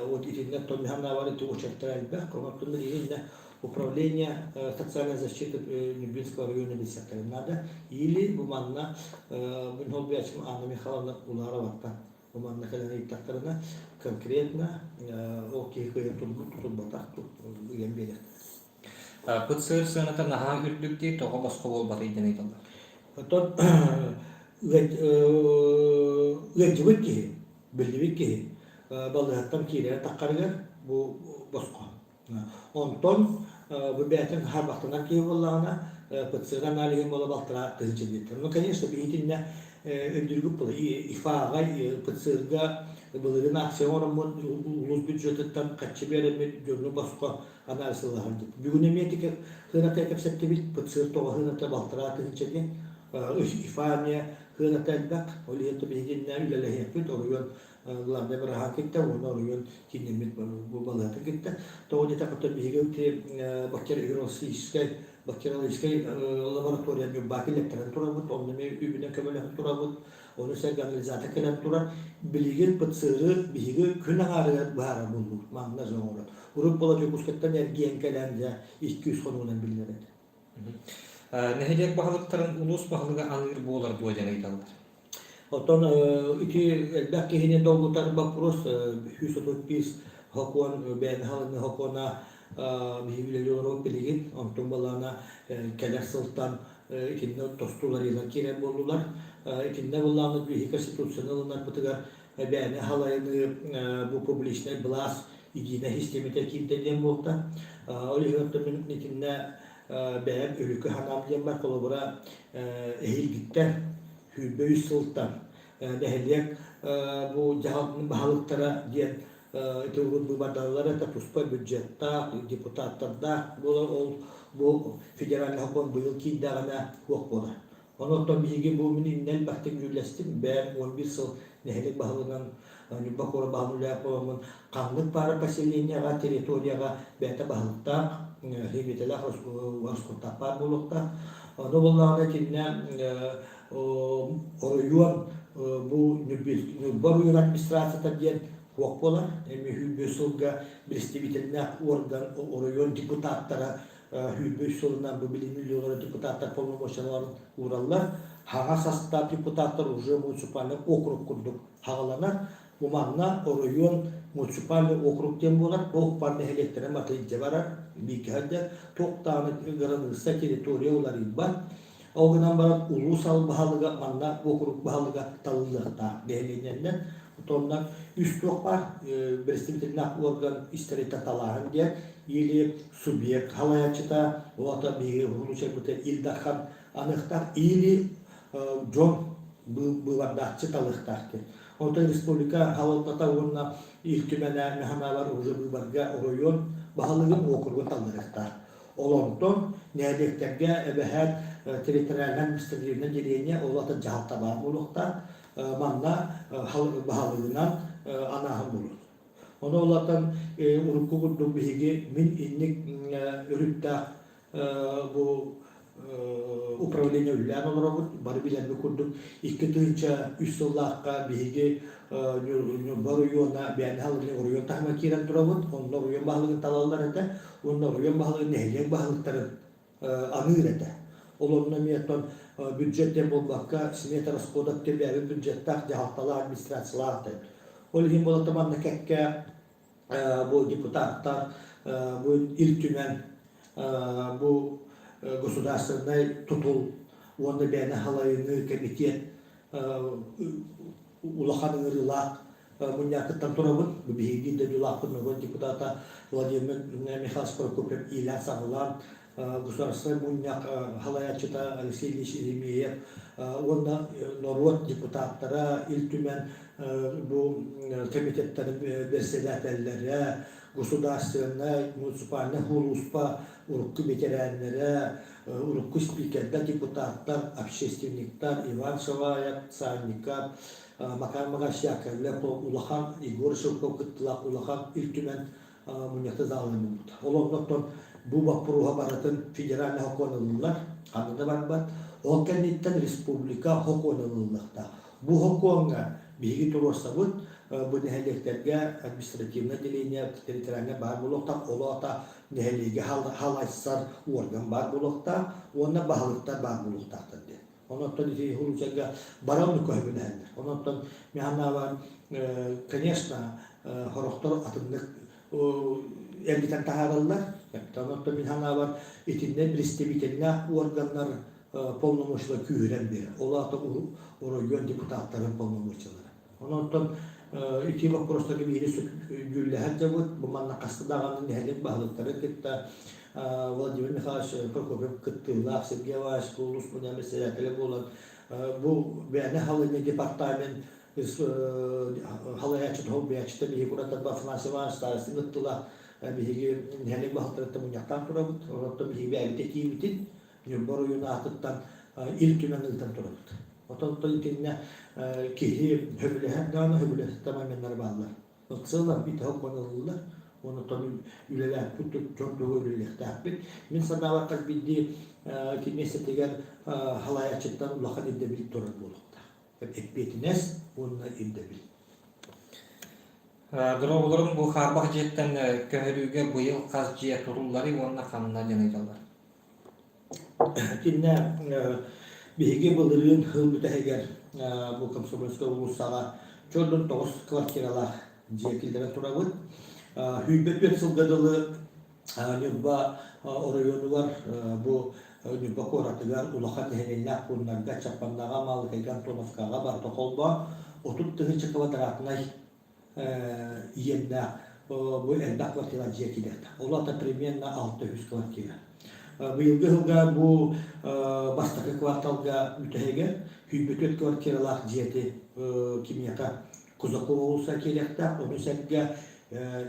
вот итиннэ Томиханавар ити очерктара элбэх онон билигин управление социальной защиты Нюрбинского района билсэхтэрин наада или бу манна мин холбуйааччым Анна Михайловна Улароваттан бу манна кэлэн ыйыттахтарына конкретно ол киһи кыайан турбут тутулбатах ыйан биэриэхтэрэ. ПЦР сыаната наһаа үрдүк дии, тоҕо босхо буолбатый диэн ыйыталлар. Оттон ыалдьыбыт киһи, биллибит киһи балыыһаттан киирэрэ таххарыгар бу босхо. Онтон бу бэйэтин хаарбахтанар киһи буоллаҕына, ПЦР аналиһын буола балтараа тыһыынча диэттэр. Ну, конечно, биһитиннэ өйдүүргүт була ИФА-ҕа, ПЦР-га былырыын акция оҥороммут улуус бюджетыттан харчы биэрэммит дьону босхо анализылаһар диэн. Бүгүн эмиэ ити сыаната кэпсэттибит, ПЦР тоҕо сыаната балтараа тыһыынча диэн. ИФА эмиэ сыаната элбэх, ол иһин биһигиннэ үлэлэһиэхпит, оройуон главнай быраһаан кытта уонна оройуон кииннэммит бу балыыһатын кытта. Тоҕо диэтэххэ биһиги ити бактериологическай бактериологическай лаборатория Ньурбака киллэртэрэн турабыт, онно эмиэ үбүнэн көмөлөһөн турабыт. Ону сэргэ анализатор кэлэн турар. Билигин ПЦР биһиги күн аҥаарыгар быһаарар буоллубут, манна дьон оҥорон. Урут буола Дьокуускайтан эргийэн кэлэн дьэ 200 хонугунан биллэр этэ. Нэһилиэк баһылыктарын улуус баһылыга аныыр буолар дуо диэн ыйыталлар. Оттон ити элбэх киһини долгутар боппуруос 135 сокуон бэйэни халыҥы сокуона биһиги үлэлии олоробут билигин. Онтон былаана кэлэр сылтан итиннэ тосту уларыйыылар киирэр буоллулар. Итиннэ былааны биһиги Конституцияны ылынарбытыгар бэйэни халайыныы бу публичнай былаас едиинэй систиэмэтэ киирдэ диэн буолта. Ол иһин оттон мин итиннэ бэйэм өлүкү санаам диэн бар холобура эһиилгиттэн 23 сылтан нэһилиэк бу дьаһалтатын баһылыктара диэн ити урут быыбардаллар это туспа бюджеттаах, депутаттардаах буолар ол бу федеральный сокуон быйыл киирдэҕинэ суох буолар. Онон биһиги бу мин иннэ элбэхтик дьүүллэстим. Бэйэм 11 сыл нэһилиэк баһылыгынан Ньурба куорат баһылыгын үлэлээх буоламмын ханнык баара поселениеҕа, территорияҕа бэйэтэ баһылыктаах, химиятэлээх ороскуоттаах баар буолуохтаах. Ону буоллаҕына итиннэ оройуон бу Ньурба оройуон администрацията диэн суох буолар. Эми 105 сылга представительнээх орган оройуон депутаттара 105 сылынан бу билиҥҥи олорор депутаттар полномочияларын уураллар. Хаҥа састаап депутаттар уже муниципальный округ курдук хаҕаланар. Бу манна оройуон муниципальный округ диэн буолар. Туох баар нэһилиэктэрэ матыйдьа барар, бииргэ сылдьар. Туох даҕаны граница, территория уларыйбат. Ол гынан баран улуус баһылыга манна уокурук баһылыга талыллыахтаах нэһилиэнньэннэн. Онно үс туох баар представительнээх орган истэриттэн талааһын диэн или субъект халайааччыта, ол биһиги уһулучайбыта Ил Дархан аныахтаах или дьон быыбардааччы талыахтаах диэн. Онтон республика салалтата уонна Ил Түмэнэ Механалар уже быыбарга оройуон баһылыгын уокуругун талларыахтаах. Олортон нэһилиэктэргэ эбэһээт территориальнай административнай деление ол атын дьаһалта баар буолуохтаах. Манна баһылыгынан анааһын буолуо. Ону улатан урукку курдук биһиги мин инник өрүттээх бу управление үлэлээн олоробут. Бары билэрбит курдук 2003 сыллаахха биһиги Ньурба оройуона бэйэни халыҥ оройуон таһыма киирэн турабыт. Онно оройуон баһылыгын талаллар этэ. Уонна оройуон баһылыгын нэһилиэк баһылыктарын аныыр этэ. Ол онно эмиэ оттон бюджет диэн буолбакка, смета расходов диэн бэйэбит бюджеттаах, дьаһалталаах, администрациялаах этэ. Ол иһин буолата манна кэккэ бу депутаттар, бу Ил Түмэн, бу государственнай тутул уонна бэйэни халайыныы комитет улахан ыҥырыылаах мунньаакыттан турабын. Бу биһиги дойдулаахпыт норуот депутата Владимир Михайлович Прокопьев иилээн-саҕалаан Государственнай мунньах халайааччыта Алексей Ильич Еремеев уонна норуот депутаттара, Ил Түмэн бу комитеттарын бэрэссэдээтэллэрэ, государственнай, муниципальнай сулууспа урукку бэтэрээннэрэ, урукку спикердэр, депутаттар, общественниктар Иван Шаваев, Санников, Макар Макарович Яковлев улахан Егор Шелков кыттыылаах улахан Ил Түмэн мунньахта заалынан буолбута. Ол оннуттан бу боппуруоһа барытын федеральный сокуон ылыллар, ханна да барбат. Ол кэнниттэн республика сокуона ылыллыахтаах. Бу сокуоҥҥа биһиги туруорсабыт, бу нэһилиэктэргэ административное отделение территориальнай баар буолуохтаах, ол аата нэһилиэги халайсар уорган баар буолуохтаах уонна баһылыктар баар буолуохтаахтар диэн. Онон ити случайга баран көһүбүнэһэллэр. Онон мин санаабар, конечно, сорохтор атыннык эргитэн таһаараллар. Онон мин санаабар, итиннэ представительнээх органнар полномочия күүһүрэн биэрэр. Ол аата оройуон депутаттарын полномочиялара. Онон ити боппуруостарга биһиги дьүүллэһэр дьабыт. Бу манна хаста даҕаны нэһилиэк баһылыктарын кытта Владимир Михайлович Прокопьев кыттыылаах, Сергей Иванович улуус мунньаҕын председателэ буолан, бу бэйэни халыҥы департамент халайааччыта холбуйааччыта биһиги куратарба Афанасий Иванович Старостин кыттыылаах биһиги нэһилиэк баһылыктарыттан мунньахтаан турабыт. Онон биһиги бэйэбит этиибитин Ньурба оройуон аатыттан Ил Түмэн ыытан турабыт. Оттон итиннэ киһи сөбүлэһэр даҕаны сөбүлэспэт моменнар бааллар. В целом ити сокуон ылыллар. Онтон үлэлээппит дьон тугу үлэлиэхтээхпит. Мин санаабар хас биирдии ити миэстэтигэр халайааччыттан улахан ирдэбил турар буолуохтаах. Эппиэтинэс уонна ирдэбил. Дорооболорун бу хаарбах дьиэттэн көһөрүүгэ быйыл хас дьиэ тутулларый уонна ханна диэн ыйыталлар? Итиннэ биһиги былырыын сыл бүтэһигэр бу Комсомольскай уулуссаҕа чордун 9 квартиралаах дьиэ киллэрэн турабыт. 24 сылга дылы Ньурба оройуонугар бу Ньурба куоратыгар улахан нэһилиэнньэлээх пууннарга Чаппандаҕа, Маалыкайга, Антоновкаҕа барыта холбоон 30 тыһыынча квадратнай иэннээх бу элбэх квартира дьиэ киириэхтээх. Ол аата примерно 600 квартира. Быйылгы сылга бу бастакы кварталга бүтэһигэр 104 квартиралаах дьиэти кимиэхэ Кузакова уулусса киириэхтээх, ону сэргэ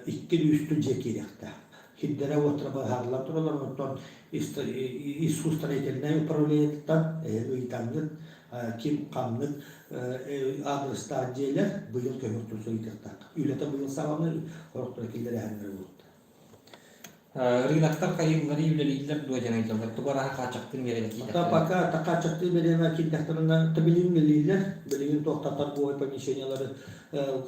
икки үстүү дьиэ киириэхтээх. Сирдэрэ уоттара быһаарыллан тураллар, онтон искусстроительнай управлениетыттан ыйытаҥҥыт ким ханнык аадырыстаах дьиэлэр быйыл көмөх турса ыытыахтаах. Үлэтэ быйыл саҕаланар, сорохторо киллэрээһиннэрэ буолуохтаах. Рыноктар хайыыллары үлэлииллэр дуо диэн ыйыталлар. Тугу араһа хааччахтыы миэрэлэр Та киирдэхтэрэ? пока хааччахтыы бириэмэ киирдэхтэринэ билигин үлэлииллэр. Билигин туох торговай помещениелары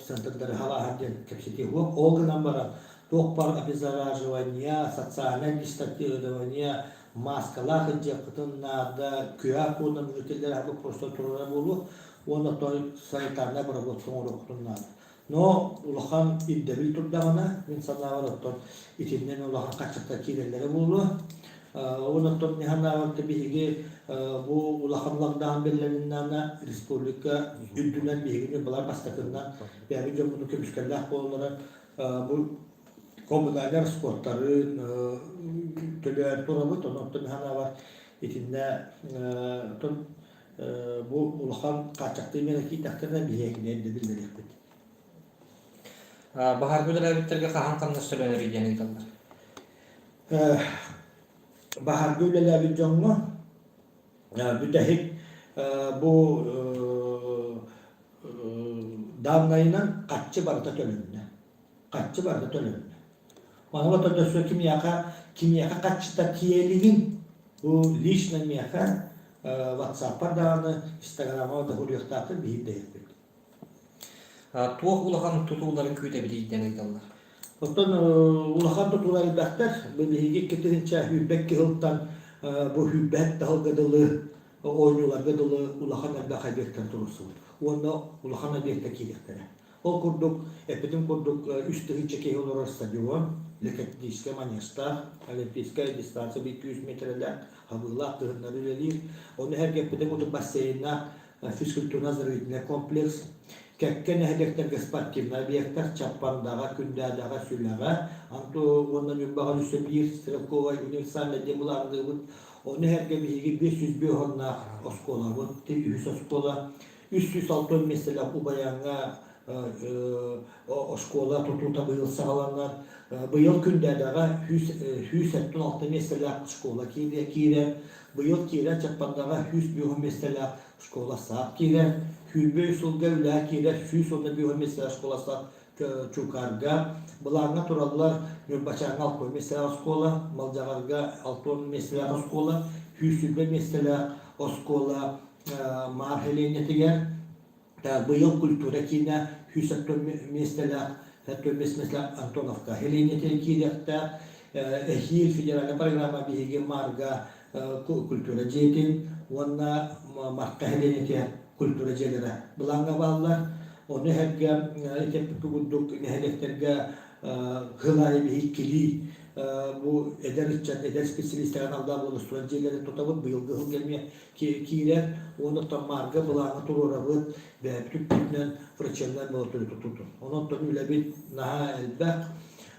центрдары халааһын диэн кэпсэтии суох. Ол гынан баран туох баар обеззараживание, социальное дистанцирование, мааскалаах илдьиэххитин наада, QR кодунан үлэтиллэр просто турара буолуо уонна той санитарнай обработка оҥоруоххутун наада. Но улахан ирдэбил турдаҕына, мин санаабар, оттон итиннэн улахан хаччахтар киирэллэрэ буолуо. Уонна оттон мин санаабар биһиги бу улахан локдаун биллэриннэҕинэ республика үрдүнэн биһигини былар бастакыннан бэйэбит дьоммутун көмүскэллээх буолаллара бу коммунальнай расходтарын төлөөн турабыт. Онон оттон мин санаабар итиннэ оттон бу улахан хааччахтыы миэрэ киирдэхтэринэ биһиэхэ ирдэбил биллэриэхпит. Баһаарга үлэлээбиттэргэ хаһан хамнас төлөнөрүй диэн ыйыталлар. Баһаарга үлэлээбит дьоҥҥо бүтэһик бу дааннайынан харчы барыта төлөннө. Харчы барыта төлөннө. Маныба төрдөссө кимиэхэ кимиэхэ харчыта тиэлигин бу лично миэхэ WhatsApp-ар даҕаны, Instagram-ҕа да суруйуохтаахтар биһиги дэһиэхпит. Туох улахан тутууларын күүтэбитий диэн ыйыталлар. Оттон улахан тутуулар элбэхтэр. Бу биһиги 2022 сылтан бу сүүрбэһит таһылга дылы оонньууларга дылы улахан элбэх объектар туруорсубут. Уонна улахан объектар киириэхтэрэ. Ол курдук, эппитим курдук, 3000 киһи олорор стадион, ликотическай манежтаах, олимпийскай дистанция 200 миэтэрэлээх, хабыылаах кыһыннары үлэлиир. Ону сэргэ эппитим курдук бассейннаах физкультурно-оздоровительный комплекс, кэккэ нэһилиэктэргэ спортивнай объектар, Чаппандаҕа, Күндээдэҕэ, Сүлэҕэ, Анту уонна Ньурбаҕа өссө биир стрелковай универсальный диэн былаанныыбыт. Ону сэргэ биһиги 505 оруннаах оскуолабыт, үһүс оскуола, 360 миэстэлээх Убайааҥҥа оскуола тутуута быйыл саҕаланар. Быйыл Күндээдэҕэ 176 миэстэлээх школа киирэр. Быйыл киирэр Чаппандаҕа 105 миэстэлээх школа-сад киирэр. 23 сылга үлэҕэ киирэр 115 миэстэлээх школа-сад Чуукаарга. Былааҥҥа тураллар Ньурбачааҥҥа 60 миэстэлээх оскуола, Малдьаҕарга 60 миэстэлээх оскуола, 120 миэстэлээх оскуола Маар сэлиэнньэтигэр быйыл культура киинэ 170 миэстэлээх миэстэлээх Антоновка сэлиэнньэтигэр киириэхтээх. Эһиил федеральнай программа биһиги Маарга культура дьиэтин уонна Марха сэлиэнньэтигэр культура дьиэлэрэ былааҥҥа бааллар. Ону сэргэ ити курдук нэһилиэктэргэ сыл аайы биһиги иккилии бу эдэр ыччат, эдэр специалистэр аналлаах благоустройство дьиэлэрин тутабыт. Быйылгы сылга эмиэ киирэр уонна Маарга былааҥҥа туруорабыт, бэйэбит үппүтүнэн врачебнай амбулатория тутуутун. Онон үлэбит наһаа элбэх.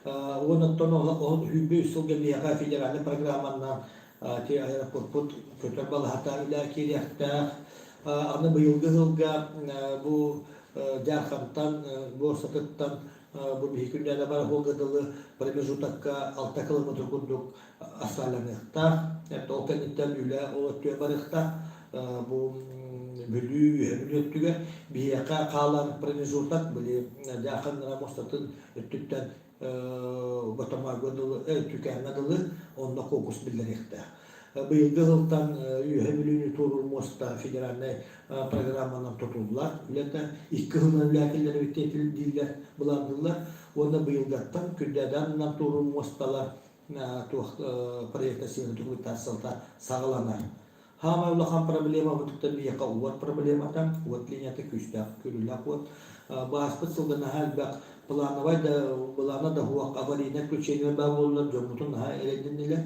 Уонна оттон ол 23 сылга биһиэхэ федеральнай программанан ити аэропортпут көтөр балаһата үлэ киириэхтээх. Аны быйылгы сылга бу Дьаархантан, буорсатыттан бу биһи күннээҕи барахолга дылы промежутокка 6 километр курдук асфальтаныахтаах. Ол кэнниттэн үлэ ол өттүгэр барыахтаах. Бу Бүлүү, Үөһэ Бүлүү өттүгэр биһиэхэ хаалар промежуток били Дьаархан муостатын өттүттэн Ботомойго дылы, Түүкээҥҥэ дылы онно куокус биллэриэхтээх. Быйылгы сылтан Үөһэ Бүлүүнү туоруур муоста федеральнай программанан тутуллар. Үлэтэ икки сылынан үлээтиллэр эбит дииллэр, былаанныыллар. Уонна быйылгаттан Күндээдээн туоруур муосталар. туох проекта документацията саҕаланар. Хаамай улахан проблема бутуттан биһиэхэ уот проблемата, уот линията күүстээх көрүүлээх уот. Бааспыт сылга наһаа элбэх плановай да былаана да суох аварийнай включение баар буоллар дьоммутун наһаа эрэйдэннилэр.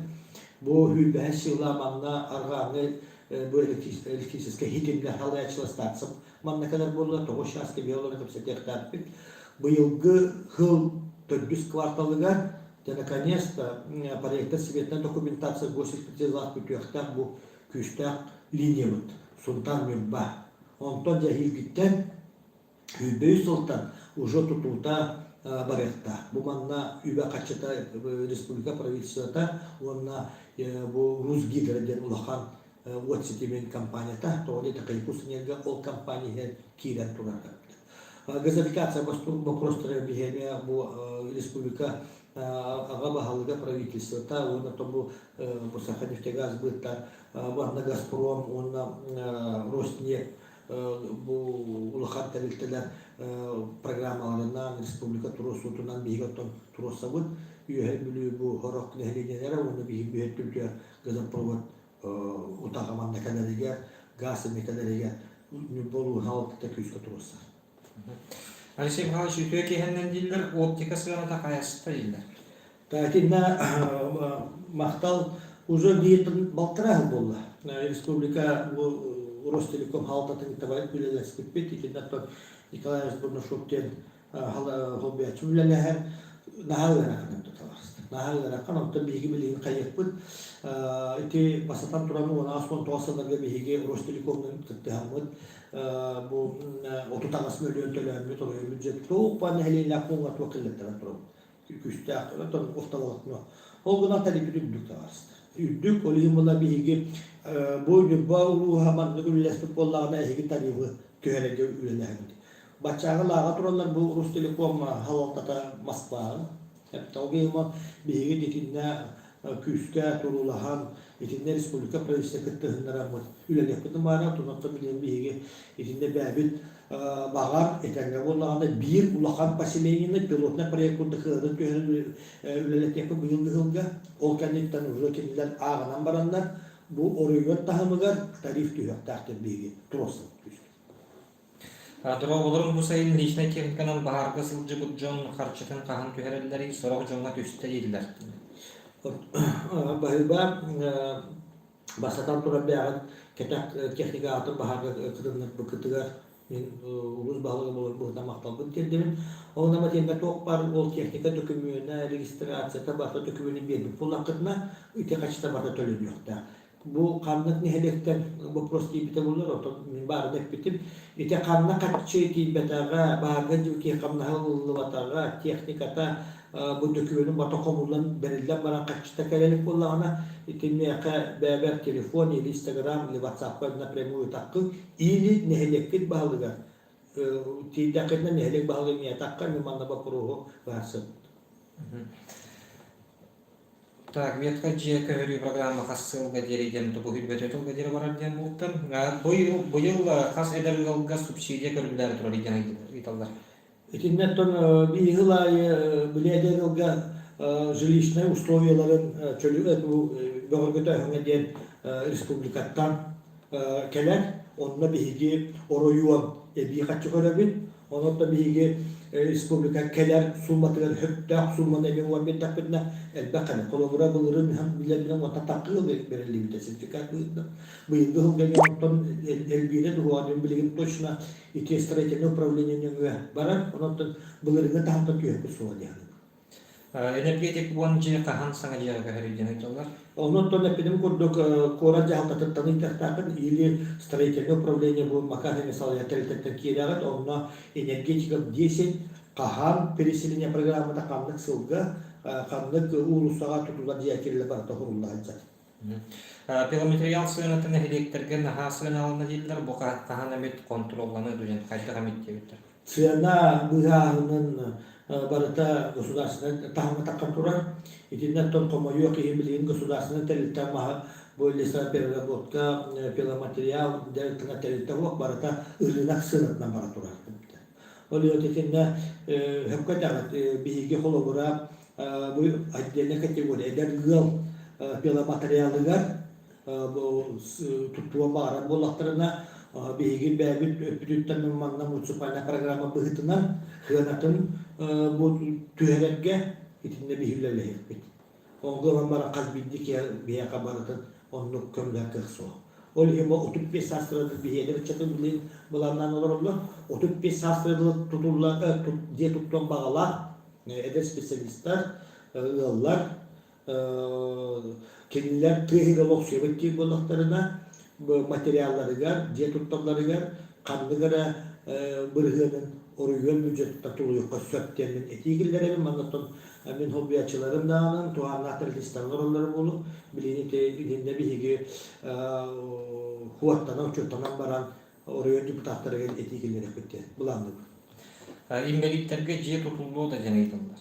Бу сүүрбэһис сыла манна арҕааҥҥы бу электрическэй хитимнэр халайааччылар станция манна кэлэр буолла 9 чааска биэ олорон кэпсэтиэхтээхпит. Быйылгы сыл төрдүс кварталыгар дьэ наконец-то проектор светная документация госэкспертизалаах бүтүөхтээх бу күүстээх линиябыт Сунтаар Ньурба. Онтон дьэ эһиилгиттэн 103 сылтан уже тутуута барыахтаах. Бу манна үбэ-харчыта республика правительствота уонна бу Русгидро диэн улахан уот ситимин компанията, тоҕо диэтэххэ Якутскэнерго ол компания иһигэр киирэн турар. Газификация вопростара биһиэмэ бу республика аҕа баһылыга правительствота уонна то бу бу Саханефтегаз быттар уонна Газпром уонна Роснефть бу улахан тэрилтэлэр программаларынан республика туруорсуутунан биһиги оттон туруорсабыт. Үөһээ Бүлүү бу сорох нэһилиэнньэлэрэ уонна биһиги бүһэттүбүтүгэр газопровод утаҕа манна кэлэригэр, газ эмиэ кэлэригэр Ньурба улууһун алтыта күүскэ туруорсар. Алексей Михайлович үтүө киһиннэн дииллэр, оптика сыаната хайаста дииллэр. Итиннэ махтал уже биир балтараа сыл буолла. Республика бу Ростелеком хаалтатын кытта үлэлэспиппит. Итиннэ Николай Бурнашов диэн холбуйааччы үлэлэһэр наһаа ыарахан туталар. Наһаа ыарахан, онтон биһиги билигин хайыахпыт. Ити бастатан туран 18-19 сылларга биһиги Ростелекомнун кыттыһаммыт бу 38 мөлүйүөн төлөөммүт оройуон бюджет туох баар нэһилиэнньэлээх пууҥҥа туох киллэртэрэн турабыт. Күүстээх, оттон усталаҕытына. Ол гынан тарифпыт үрдүк таҕыста. Үрдүк, ол иһин була биһиги бу Ньурба улууһа маннык үлэлэспит буоллаҕына эһиги тарифы түһэрэргэ үлэлэһэбит. Баччааҕы лааҕа тураллар бу Ростелеком салалтата Москваҕа. Ол биһиги итиннэ күүскэ туруулаһан, итиннэ республика правительство кыттыһыннараммыт үлэлиэхпитин баара. Онтон билигин биһиги итиннэ бэйэбит баҕар этэҥҥэ буоллаҕына биир улахан поселениены пилотный проект курдук кыаҕын түһэрэн үлэлэтиэхпит быйылгы сылга. Ол кэнниттэн уже кинилэр ааҕынан бараннар бу оройуон таһымыгар тариф түһүөхтээх диэн биһиги туруорсабыт күүскэ. Дорооболорун бу сайын личнэй техниканан баһаарга сылдьыбыт дьон харчытын хаһан түһэрэллэрий, сорох дьоҥҥо түстэ дииллэр. Баһыыба бастатан турар бэйэҕит кэтэх техника атын баһаарга кытыннарбыккытыгар мин улуус баһылыга буолар быһыытынан махталбын тиэрдэбин. Ол гынан итиэннэ туох баар ол техника дөкүмүөнэ, регистрацията барыта дөкүмүөнүн биэрбит буоллаххытына, ити харчыта барыта төлөнүөхтээх. Бу ханнык нэһилиэктэн вопрос тиийбитэ буоллар, оттон мин баарын эппитим. Ити ханна харчы тиийбэтэҕэ, баһаарга дьиэ хамнаһа ылыллыбатаҕа, техниката бу дөкүмүөнүн бата хомуллан бэриллэн баран харчыта кэлэ илик буоллаҕына, ити миэхэ бэйэбэр телефон или инстаграм или ватсапка напрямую таккын или нэһилиэкпит баһылыгар тиийдэххитинэ нэһилиэк баһылыгын миэтахха мин манна боппуруоһу быһаарсыбыт. Так, ветка дьиэ көһөрүү программа хас сылга диэри диэн бу үрбөтө тылга диэри барар диэн буолтан. Быйыл, быйыл хас эдэр ыалга субсидия көрүллээри турар диэн ыйыталлар. Итиннэ оттон биир сыл аайы били эдэр ыалга жилищнай условияларын чөлү бөҕөргөтөөһүҥҥэ диэн республикаттан кэлэр. Онно биһиги оройуон эбии харчы көрөбүт. Онон биһиги республика кэлэр сууматыгар сөптөөх сууманы эмиэ уган биэрдэхпитинэ элбэх кэлэр. Холобура, былырыын билэрбинэн уонна такыы бэриллибитэ сертификат быһыытынан. Быйылгы сылга эмиэ онтон элбиирэ дуһуоҕа билигин точно ити строительное управление нөҥүө барар. Онон былырыыҥҥы таһымтан түһүөхпүт суоҕа диэн. Энергетик уон дьиэ хаһан саҥа дьиэҕэ көһөрүй диэн ыйыталлар. Онон эппитим курдук куорат дьаһалтатыттан ыйытыахтааххын или строительное управление бу Макарьевич салайар тэрилтэттэн киирэҕит, онно энергетиков 10 хаһан переселение программата ханнык сылга, ханнык уулуссаҕа тутуллар дьиэ киирэлэ барыта хурулла сылдьар. Пиломатериал сыаната нэһилиэктэргэ наһаа сыаналана дииллэр, бу хаһан эмит хонтуруолланыа дуо диэн хайдах эмит диэбиттэр. Сыана быһааһынын барыта государственнай таһымҥа таххан турар. Итиннэ оттон хомойуох иһин билигин государственнай тэрилтэ маһа бу лесопереработка, пиломатериал дьарыктанар тэрилтэ суох барыта ырыынак сыанатынан бара турар. Ол иһин итиннэ сөпкө этэҕит, биһиги холобура. Бу отдельная категория эдэр ыал пиломатериалыгар туттуон баҕарар буоллахтарына, биһиги бэйэбит өттүбүтүттэн манна муниципальнай программа быһыытынан сыанатын бу түһэрэргэ итиннэ биһи үлэлэһиэхпит. Ол гынан баран хас биирдии киһи биһиэхэ барытын оннук көмөлөһөр кыах суох. Ол иһин бу 35 саастарыгар биһиэхэ ыччаты билигин былааннаан олороллор. 35 саастарыгар тутулла дьиэ туттуон баҕалаах эдэр специалистар, ыаллар кинилэр тыа иһигэр олохсуйабыт диир буоллахтарына, материалларыгар, дьиэ тутталларыгар ханнык эрэ бырыһыанын оройуон бюджетыттан тулуйуохха сөп диэн мин этии киллэрэбин. Манна мин холбуйааччыларым даҕаны туһааннаах тэрилтэлэр олороллоро буолуо. Билигин итиннэ биһиги хуоттанан, учуоттанан баран оройуон депутаттарыгар этии киллэриэхпит диэн былаанныыбыт. Инбэлииттэргэ дьиэ тутуллуо да диэн ыйыталлар.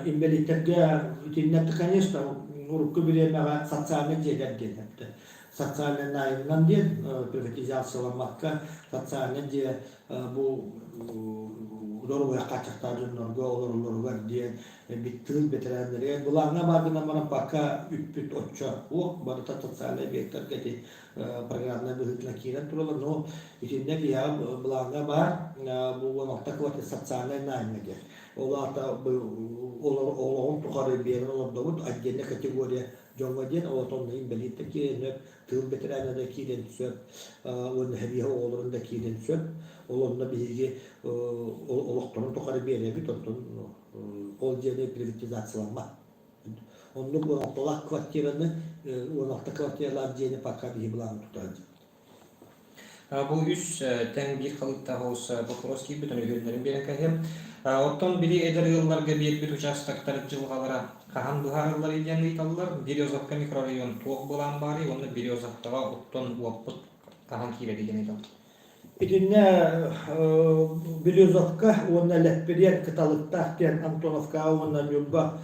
Инбэлииттэргэ итиннэ, конечно, урукку бириэмэҕэ социальнай дьиэлэр диэн эттэ. Социальнай найымынан диэн приватизацияламмакка социальнай дьиэ бу доруобуйа хааччахтаах дьоннорго олороллоругар диэн тыыл бэтэрээннэригэр былааҥҥа баар гынан баран пока үппүт оччо суох барыта социальнай объектарга ити программнай быһыытынан киирэн тураллар но итиннэ биһиэхэ былааҥҥа баар бу 16 квартира социальнай наймҥа диэн ол аата олоҕун тухары биэрэн олордобут отдельная категория дьоҥҥо диэн ол отонно инбэлиит да киирэн сөп тыыл бэтэрээнэ да киирэн сөп уонна сэбиэһэ оҕолорун да киирэн сөп ол онно биһиги олохторун тухары биэрэбит онтон ол дьиэни приватизацияламмат оннук 16-лаах квартираны 16 квартиралаах дьиэни пока биһи былааны тута сылдьабыт. Бу үс тэҥ биир халыыптаах олус боппуруос киирбит, ону үһүөннэрин биэрэн кэһиэм. Оттон били эдэр ыалларга биэрбит участоктар дьылҕалара хаһан быһаарылларый диэн ыйыталлар. Березовка микрорайон туох былаан баарый уонна Березовкаҕа оттон уоппут хаһан киирэрий диэн ыйыталлар. Итиннэ Березовка уонна Лэппириэн Кыталыктаах диэн Антоновкаҕа уонна Ньурба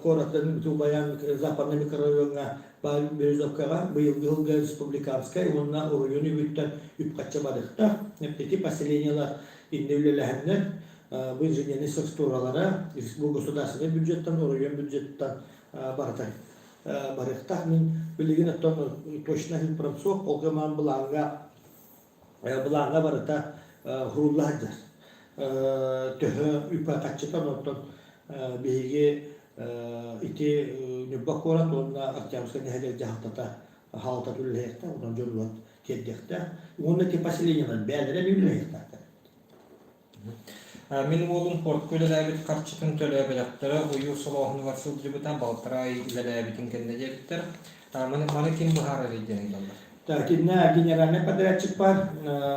куоратын Тубаян западный микрорайоҥҥа Березовкаҕа быйылгы сылга республиканскай уонна оройуон үбүттэн үп-харчы барыахтаах. Ити поселениелар иннэ үлэлэһэннэр бу инженернэй структуралара бу государственнай бюджеттан, оройуон бюджеттан барыта барыахтаах. Мин билигин оттон точно суох, ол гынан былааҥҥа былааҥҥа барыта уһурулла сылдьар. Төһө үп-харчыта онтон биһиги ити Ньурба куорат уонна Октябрьскай нэһилиэк дьаһалтата хаалтата үлэлэһиэхтээх, онон дьон тиэрдиэхтээх. Уонна ити поселениелар бэйэлэрэ эмиэ үлэлэһиэхтээхтэр. Мин уолум портка үлэлээбит харчытын төлөөбөтөхтөрө, ойуур солооһунугар сылдьыбыта, балтараа ый үлэлээбитин кэннэ диэбиттэр. Маны, маны ким быһаарарый диэн ыйыталлар. Итиннэ генеральный подрядчик бар,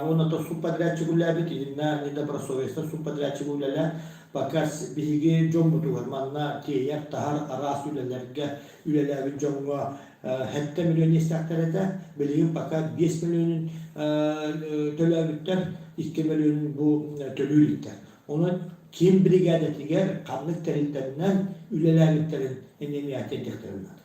уонна то субподрядчик үлэлээбит, итиннэ недобросовестно субподрядчик үлэлээн, пока биһиги дьоммутугар манна тиэйэр, таһар араас үлэлэргэ үлэлээбит дьоҥҥо 7 миллион иэстээхтэр этэ. Билигин пока 5 миллионун төлөөбүттэр, 2 миллионун бу төлүү иликтэр. Онон ким бригадатыгар ханнык тэрилтэннэн үлэлээбиттэрин эмиэ эмиэ тиэрдиэхтэрин наада.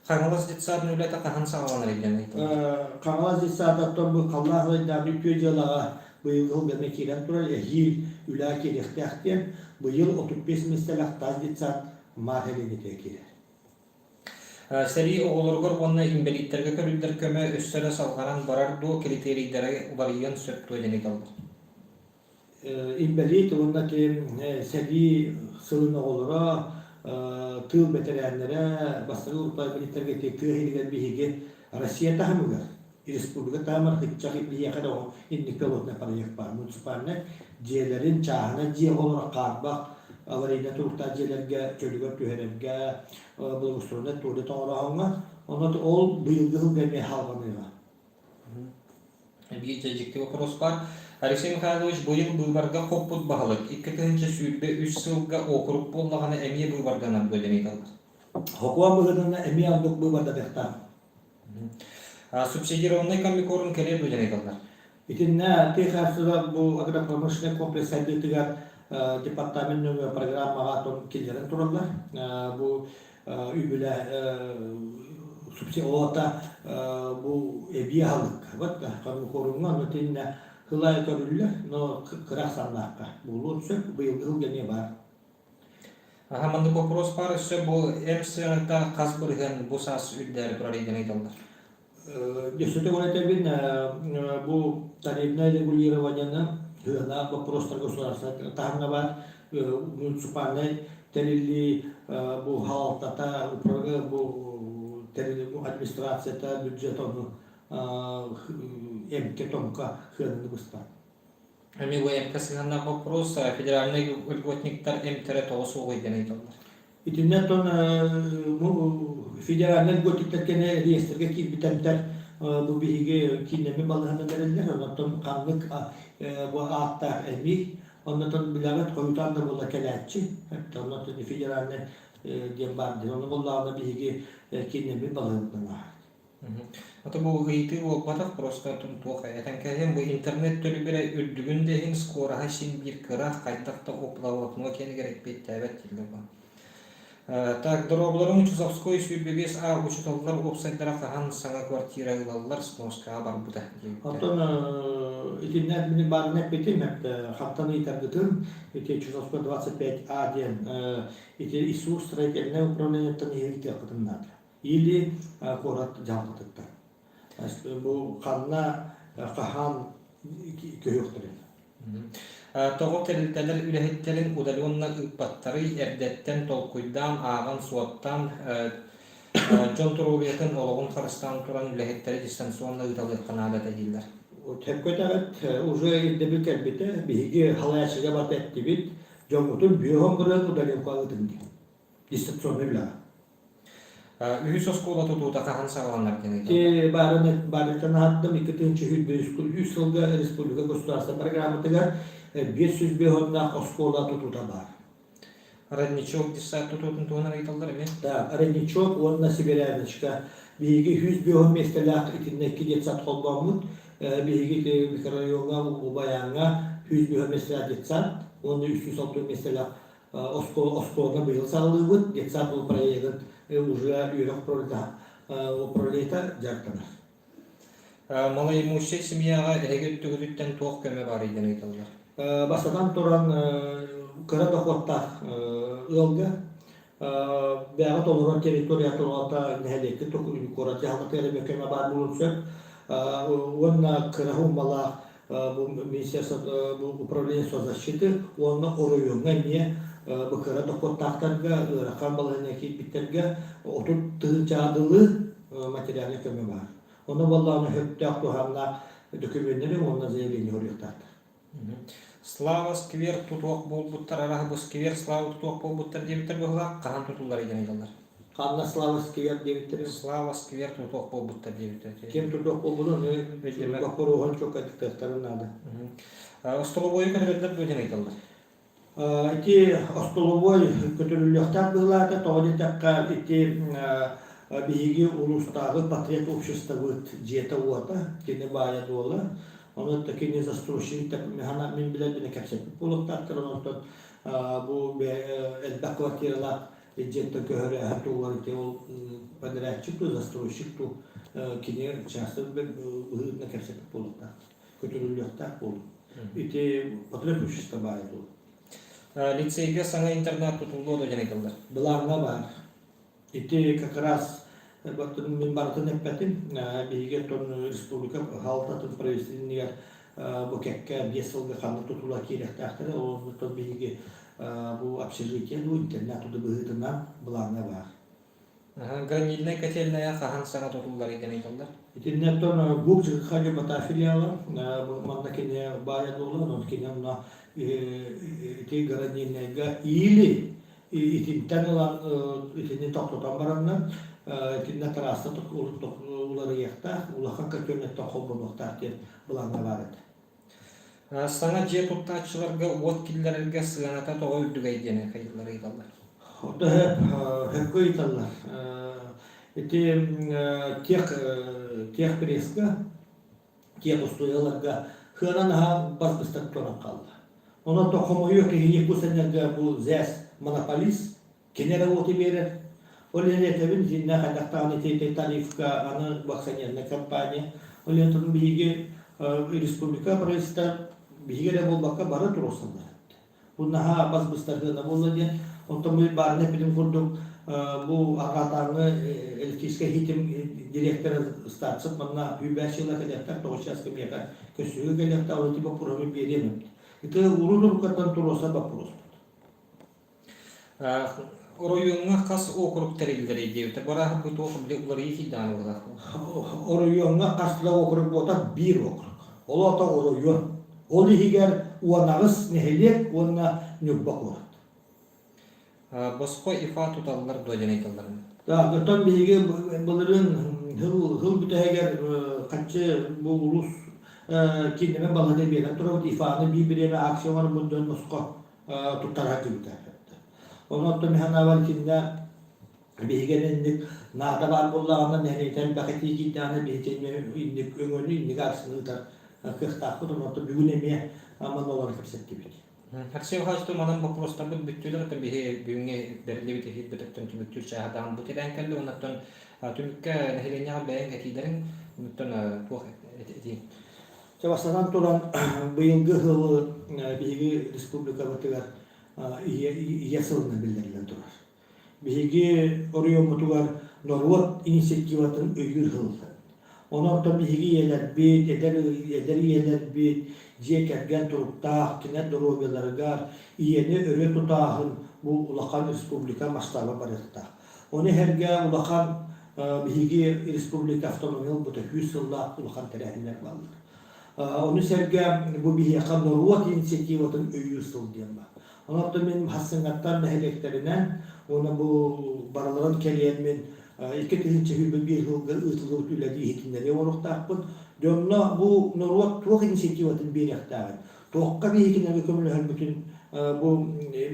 Хаҥалас детсадын үлэтэ хаһан саҕаланар диэн ыйыталлар. Хаҥалас детсадаттан бу халлаах ыйдаах үтүө дьыалаҕа быйылгы сылга эмиэ киирэн турар эһиил үлэҕэ киириэхтээх диэн быйыл 35 миэстэлээх таас детсад Маар сэлиэнньэтигэр киирэр. Сэрии оҕолоругар уонна инбэлииттэргэ көрүллэр көмө өссө да салҕанан барар дуо, критерийдэрэ уларыйыан сөп дуо диэн ыйыталлар. Инбэлиит уонна сэрии сылын оҕолоро, тыыл бэтэрээннэрэ, бастакы группа инбэлииттэргэ тыа иһигэр биһиги Россия таһымыгар республика таһымар ыччат биһиэхэ да инник пилотный проект баар. Муниципальнай дьиэлэрин, чааһынай дьиэ олорор хаарбах аварийнай туруктаах дьиэлэргэ чөлүгэр түһэрэргэ, благоустроеннай туалет оҥорооһуҥҥа. Онон ол быйылгы сылга эмиэ халҕаныаҕа. Биир дьикти вопрос баар. Алексей Михайлович быйыл быыбарга хоппут баһылык 2023 сылга округ буоллаҕына эмиэ быыбарданар дуо диэн ыйыталлар. Хокуон быһыытынан эмиэ оннук быыбарданыахтаах. Субсидированнай комбикорм кэлиэ дуо диэн ыйыталлар. Итиннэ тыа хаһаайыстыба бу агропромышленнай комплекс сайдыытыгар департамент нөҥүө программаҕа киллэрэн тураллар. Бу үбүлэ субсидията бу эбии аһылыкка вот комбикормҥа ону итиннэ сыл аайы көрүллэр, но кыра ахсааннаахха буолуон сөп. Быйылгы сылга эмиэ баар. Аха, маннык боппуруос баар өссө бу эм сыаната хас бырыһыан бу саас үрдээри турар диэн ыйыталлар. Өссө төгүл этэбин, бу тарифное регулированиены сыана боппуруостар государство таһымҥа баар муниципальнай тэриллии бу халалтата, бу тэрили администрацията, бюджет ону эмкэ-томка сыананы быспат. Эмиэ бу эмкэ сыһыаннаах боппуруос федеральнай льготниктар эмтэрэ тоҕо суоҕуй диэн ыйыталлар. Итиннэ оттон федеральнай льготниктар кэнэ реестргэ киирбит эмтэр бу биһиги кииннэммит балыһанан эрэллэр. Онтон ханнык бу ааттаах эми, оннотон билэҕит хойутаан да буолла кэлээччи. Оннотон федеральнай диэн баар диэн. Ону буоллаҕына биһиги кииннэммит балыһабытынан ааһар. Ото бу ыйытыы буолбатах, просто туох этэн кэһиэм, бу интернет төлөбүрэ үрдүгүн да иһин скороһа син биир кыра, хайдах да оплавотного киэнигэр эппиэттээбэт дииллэр бу. Так, дорооболоруҥ Чусовской 25 А учууталлар уопсайдара хаһан саҥа квартира ылаллар сноскаҕа барбыта диэбиттэр. Оттон итиннэ мин баарын эппитим, хантан ыйытаргытын, ити Чусовской 25 А диэн ити ИСУ строительнай управлениеттан ыйытыаххытын наада. Или куорат дьаһалтатыттан. Бу ханна хаһан көһүөхтэрин. Тоҕо тэрилтэлэр үлэһиттэрин удаленно ыыппаттарый, эрдэттэн толкуйдаан, ааҕан-суоттаан, дьон доруобуйатын, олоҕун харыстаан туран үлэһиттэри дистанционно ыыталыахха наада этэ дииллэр. Сөпкө этэҕит, уже ирдэбил кэлбитэ, биһиги халайааччыга барыта эттибит, дьоҥҥутун бүөһүн бырыан удаленка ыытыҥ диэн. Дистанционнай үлэҕэ. Үһүс оскуола тутуута хаһан саҕаланар диэн ыйыталлар? Ити баарын баарыттан аһаттым 2023 сылга республика государство программатыгар 505 оннаах оскуола тутуута баар. Родничок детсад тутуутун туһунан ыйыталлар эмиэ? Да, Родничок уонна Северяночка. Биһиги 105 миэстэлээх итиннэ икки детсад холбооммут. Биһиги ити микрорайоҥҥа Убайааҥҥа 105 миэстэлээх детсад уонна 360 миэстэлээх оскуоланы быйыл саҕалыыбыт, детсад был проегын уже үөрэх управлениета дьарыктанар. Малоимущай семьяҕа эһиги өттүгүтүттэн туох көмө баарый диэн ыйыталлар. Бастатан туран, кыра дохуоттаах ыалга бэйэҕит олорор территория туругата нэһилиэккэ куорат дьаһалтатыгар эмиэ көмө баар буолуон сөп. Уонна кыра суммалаах бу министерство бу управление соцзащиты уонна оройуоҥҥа эмиэ бу кыра дохуоттаахтарга ыарахан балаһыанньа киирбиттэргэ 30 тыһыынчаҕа дылы материальнай көмө баар. Ону буоллаҕына сөптөөх туһааннаах дөкүмүөннэри уонна заявление суруйуохтаахтар. Слава сквер тутуох буолбуттар, араһы бу сквер Слава тутуох буолбуттар диэбиттэр быһыылаах, хаһан тутуллар диэн ыйыталлар. Ханна Слава сквер диэбиттэрин? Слава сквер тутуох буолбуттар диэбиттэр. Ким тутуох буолбутун боппуруоһун чуолкайдыктыахтарын наада. Остолобуойу көтүрэллэр дуо диэн ыйыталлар. Ити остолобуой көтүрүллүөхтээх быһыылаата, тоҕо диэтэххэ ити биһиги улуустааҕы патриот обществобыт дьиэтэ-уота, кини баайа-дуола. Онон кини застройщик мин билэрбинэ кэпсэппит буолуохтаахтар, онтон бу элбэх квартиралаах дьиэттэн көһөрөөһүн туһугар ити ол подрядчик дуу, застройщик дуу кини часто быһыытынан кэпсэппит буолуохтаах, көтүрүллүөхтээх буолуо. Ити потреб общество баайа дуу. Лицейгэ саҥа интернат тутуллуо дуо диэн ыйыталлар. Былааҥҥа баар. Ити как раз мин барытын эппэтим. Биһиги оттон республика хаалтатын правительственныгар бу кэккэ 5 сылга ханнык тутуула киириэхтээхтэрэ. Ол оннуттан биһиги бу общежитие дуу, интернат тутуу быһыытынан былааҥҥа баар. Гранильнай котельная хаһан саҥа тутулларый диэн ыйыталлар. Итиннэ оттон ГУП ЖКХ Дьыбата филиала манна кини баайа дуола, онон кини онно ити гранильнайга или итинтэн ылан итини тохтотон бараннар итиннэ трасса уларыйыахтаах, улахан котельнайтан холбонуохтаах диэн былааҥҥа баар этэ. Саҥа дьиэ туттааччыларга уот киллэрэргэ сыаната тоҕо үрдүгэй диэн ыйыталлар. Сөпкө ыйыталлар. Ити тех тех преска, тех устуйаларга сыана наһаа бас быстар туран хаалла. Онон хомойуох киһи Якутскэнерго бу ЗЭС монополист, кини эрэ уоту биэрэр. Ол иһин этэбин, итиннэ хайдахтаҕын ити тарифка аны акционернай компания. Ол иһин туран биһиги республика правительство биһиги эрэ буолбакка бары туруорсаллар. Бу наһаа бас быстар сыана буолла диэн. Онтон бу баарына эппитим курдук бу арҕаатааҥҥы электрическэй ситим директора Старцев манна сүүрбэс сыла кэлиэхтээх, тоҕус чааска миэхэ көрсүһүүгэ кэлиэхтээх, ол ити боппуруоһу биэриэм эбит. Ити урут уруккаттан туруорсар боппуруоспут. Оройуоҥҥа хас округ тэриллэрий диэбитэ. Барааһы бу туох уларыйыы киирдэҕин быһыылаах. Оройуоҥҥа хас да округ буолбатах, биир округ. Ол аата оройуон. Ол иһигэр 18 нэһилиэк уонна Ньурба куорат. Босхо ИФА туталлар дуо диэн ыйыталлар. Да, оттон биһиги былырыын сыл бүтэһигэр хаччы бу улуус кииннэмэ балыһа биэрэн турабыт. ИФАны биир бириэмэ акция оҥорбут дьон босхо туттара сылдьыбыта. Онон мин санаабар итиннэ биһиги инник наада баар буоллаҕына нэһилиэктэн элбэх этии киирдэҕинэ биһиги инник өҥөнү инник акцияны ыытар кыахтаахпыт. Онон бүгүн эмиэ манна олорон кэпсэттибит. Алексей Михайлович манан боппуруостарбыт бүттүлэр, оттон биһи бүгүҥҥү бэриллибит эфирбититтэн түмүктүүр чааһа бу тирээн кэллэ. Оннуттан түмүккэ нэһилиэнньэҕэ бэйэҥ этиилэриҥ, оннуттан туох этииҥ? Чэ, бастатан туран, быйылгы сылы биһиги республикабытыгар ийэ сылынан биллэриллэн турар. Биһиги оройуоммутугар норуот инициативатын өйүүр сыл. Онон биһиги ийэлэрбит, эдэр, эдэр ийэлэрбит дьиэ кэргэн туруктаах, кинилэр доруобуйаларыгар ийэни өрө тутааһын бу улахан республика масштаба барыахтаах. Ону эһэргэ улахан биһиги республика автономия ылбыта 100 сыллаах улахан тэрээһиннэр бааллар. Ону сэргэ бу биһиэхэ норуот инициативатын өйүүр сыл диэн баар. Онон мин Хассыҥҥаттан нэһилиэктэринэн уонна бу барыларын кэлиэн мин 2021 сылга ыытыллыбыт үлэни иһитиннэриэ оҥоруохтаахпын. Дьонно бу норуот туох инициативатын биэриэхтээҕин, туохха биһигинэгэ көмөлөһөрбүтүн бу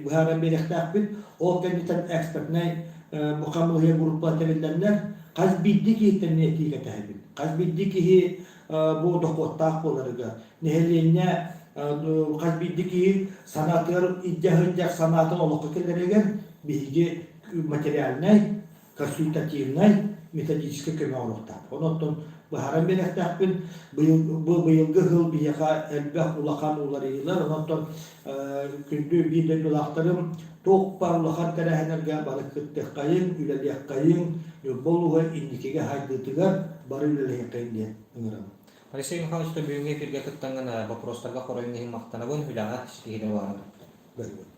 быһааран биэриэхтээхпит. Ол кэнниттэн экспертнэй бу хамыыһыйа группа тэриллэннэр хас биирдии киһиттэн этии кэтэһэбин. Хас биирдии киһи бу дохуоттаах буоларыгар, нэһилиэнньэ хас биирдии киһи санаатыгар илдьэ сылдьар санаатын олоххо киллэрэригэр биһиги материальнай консультативнай, методическай көмө оҥоруохтаах. Онон быһааран биэриэхтээхпин. Быйыл, бу быйылгы сыл биһиэхэ элбэх улахан уларыйыылар. Онон күндү биир дойдулаахтарым туох баар улахан тэрээһиннэргэ бары кыттыаххайыҥ, үлэлиэххэйиҥ, Ньурба улууһа инникигэ сайдыытыгар бары үлэлэһиэххэйиҥ диэн ыҥырабын. Алексей Михайлович, бүгүҥҥү эфиргэ кыттаҥҥын боппуруостарга хоруйуҥ иһин махтанабын, үлэҕэ ситиһиилэри баҕарабын. Бэрибин.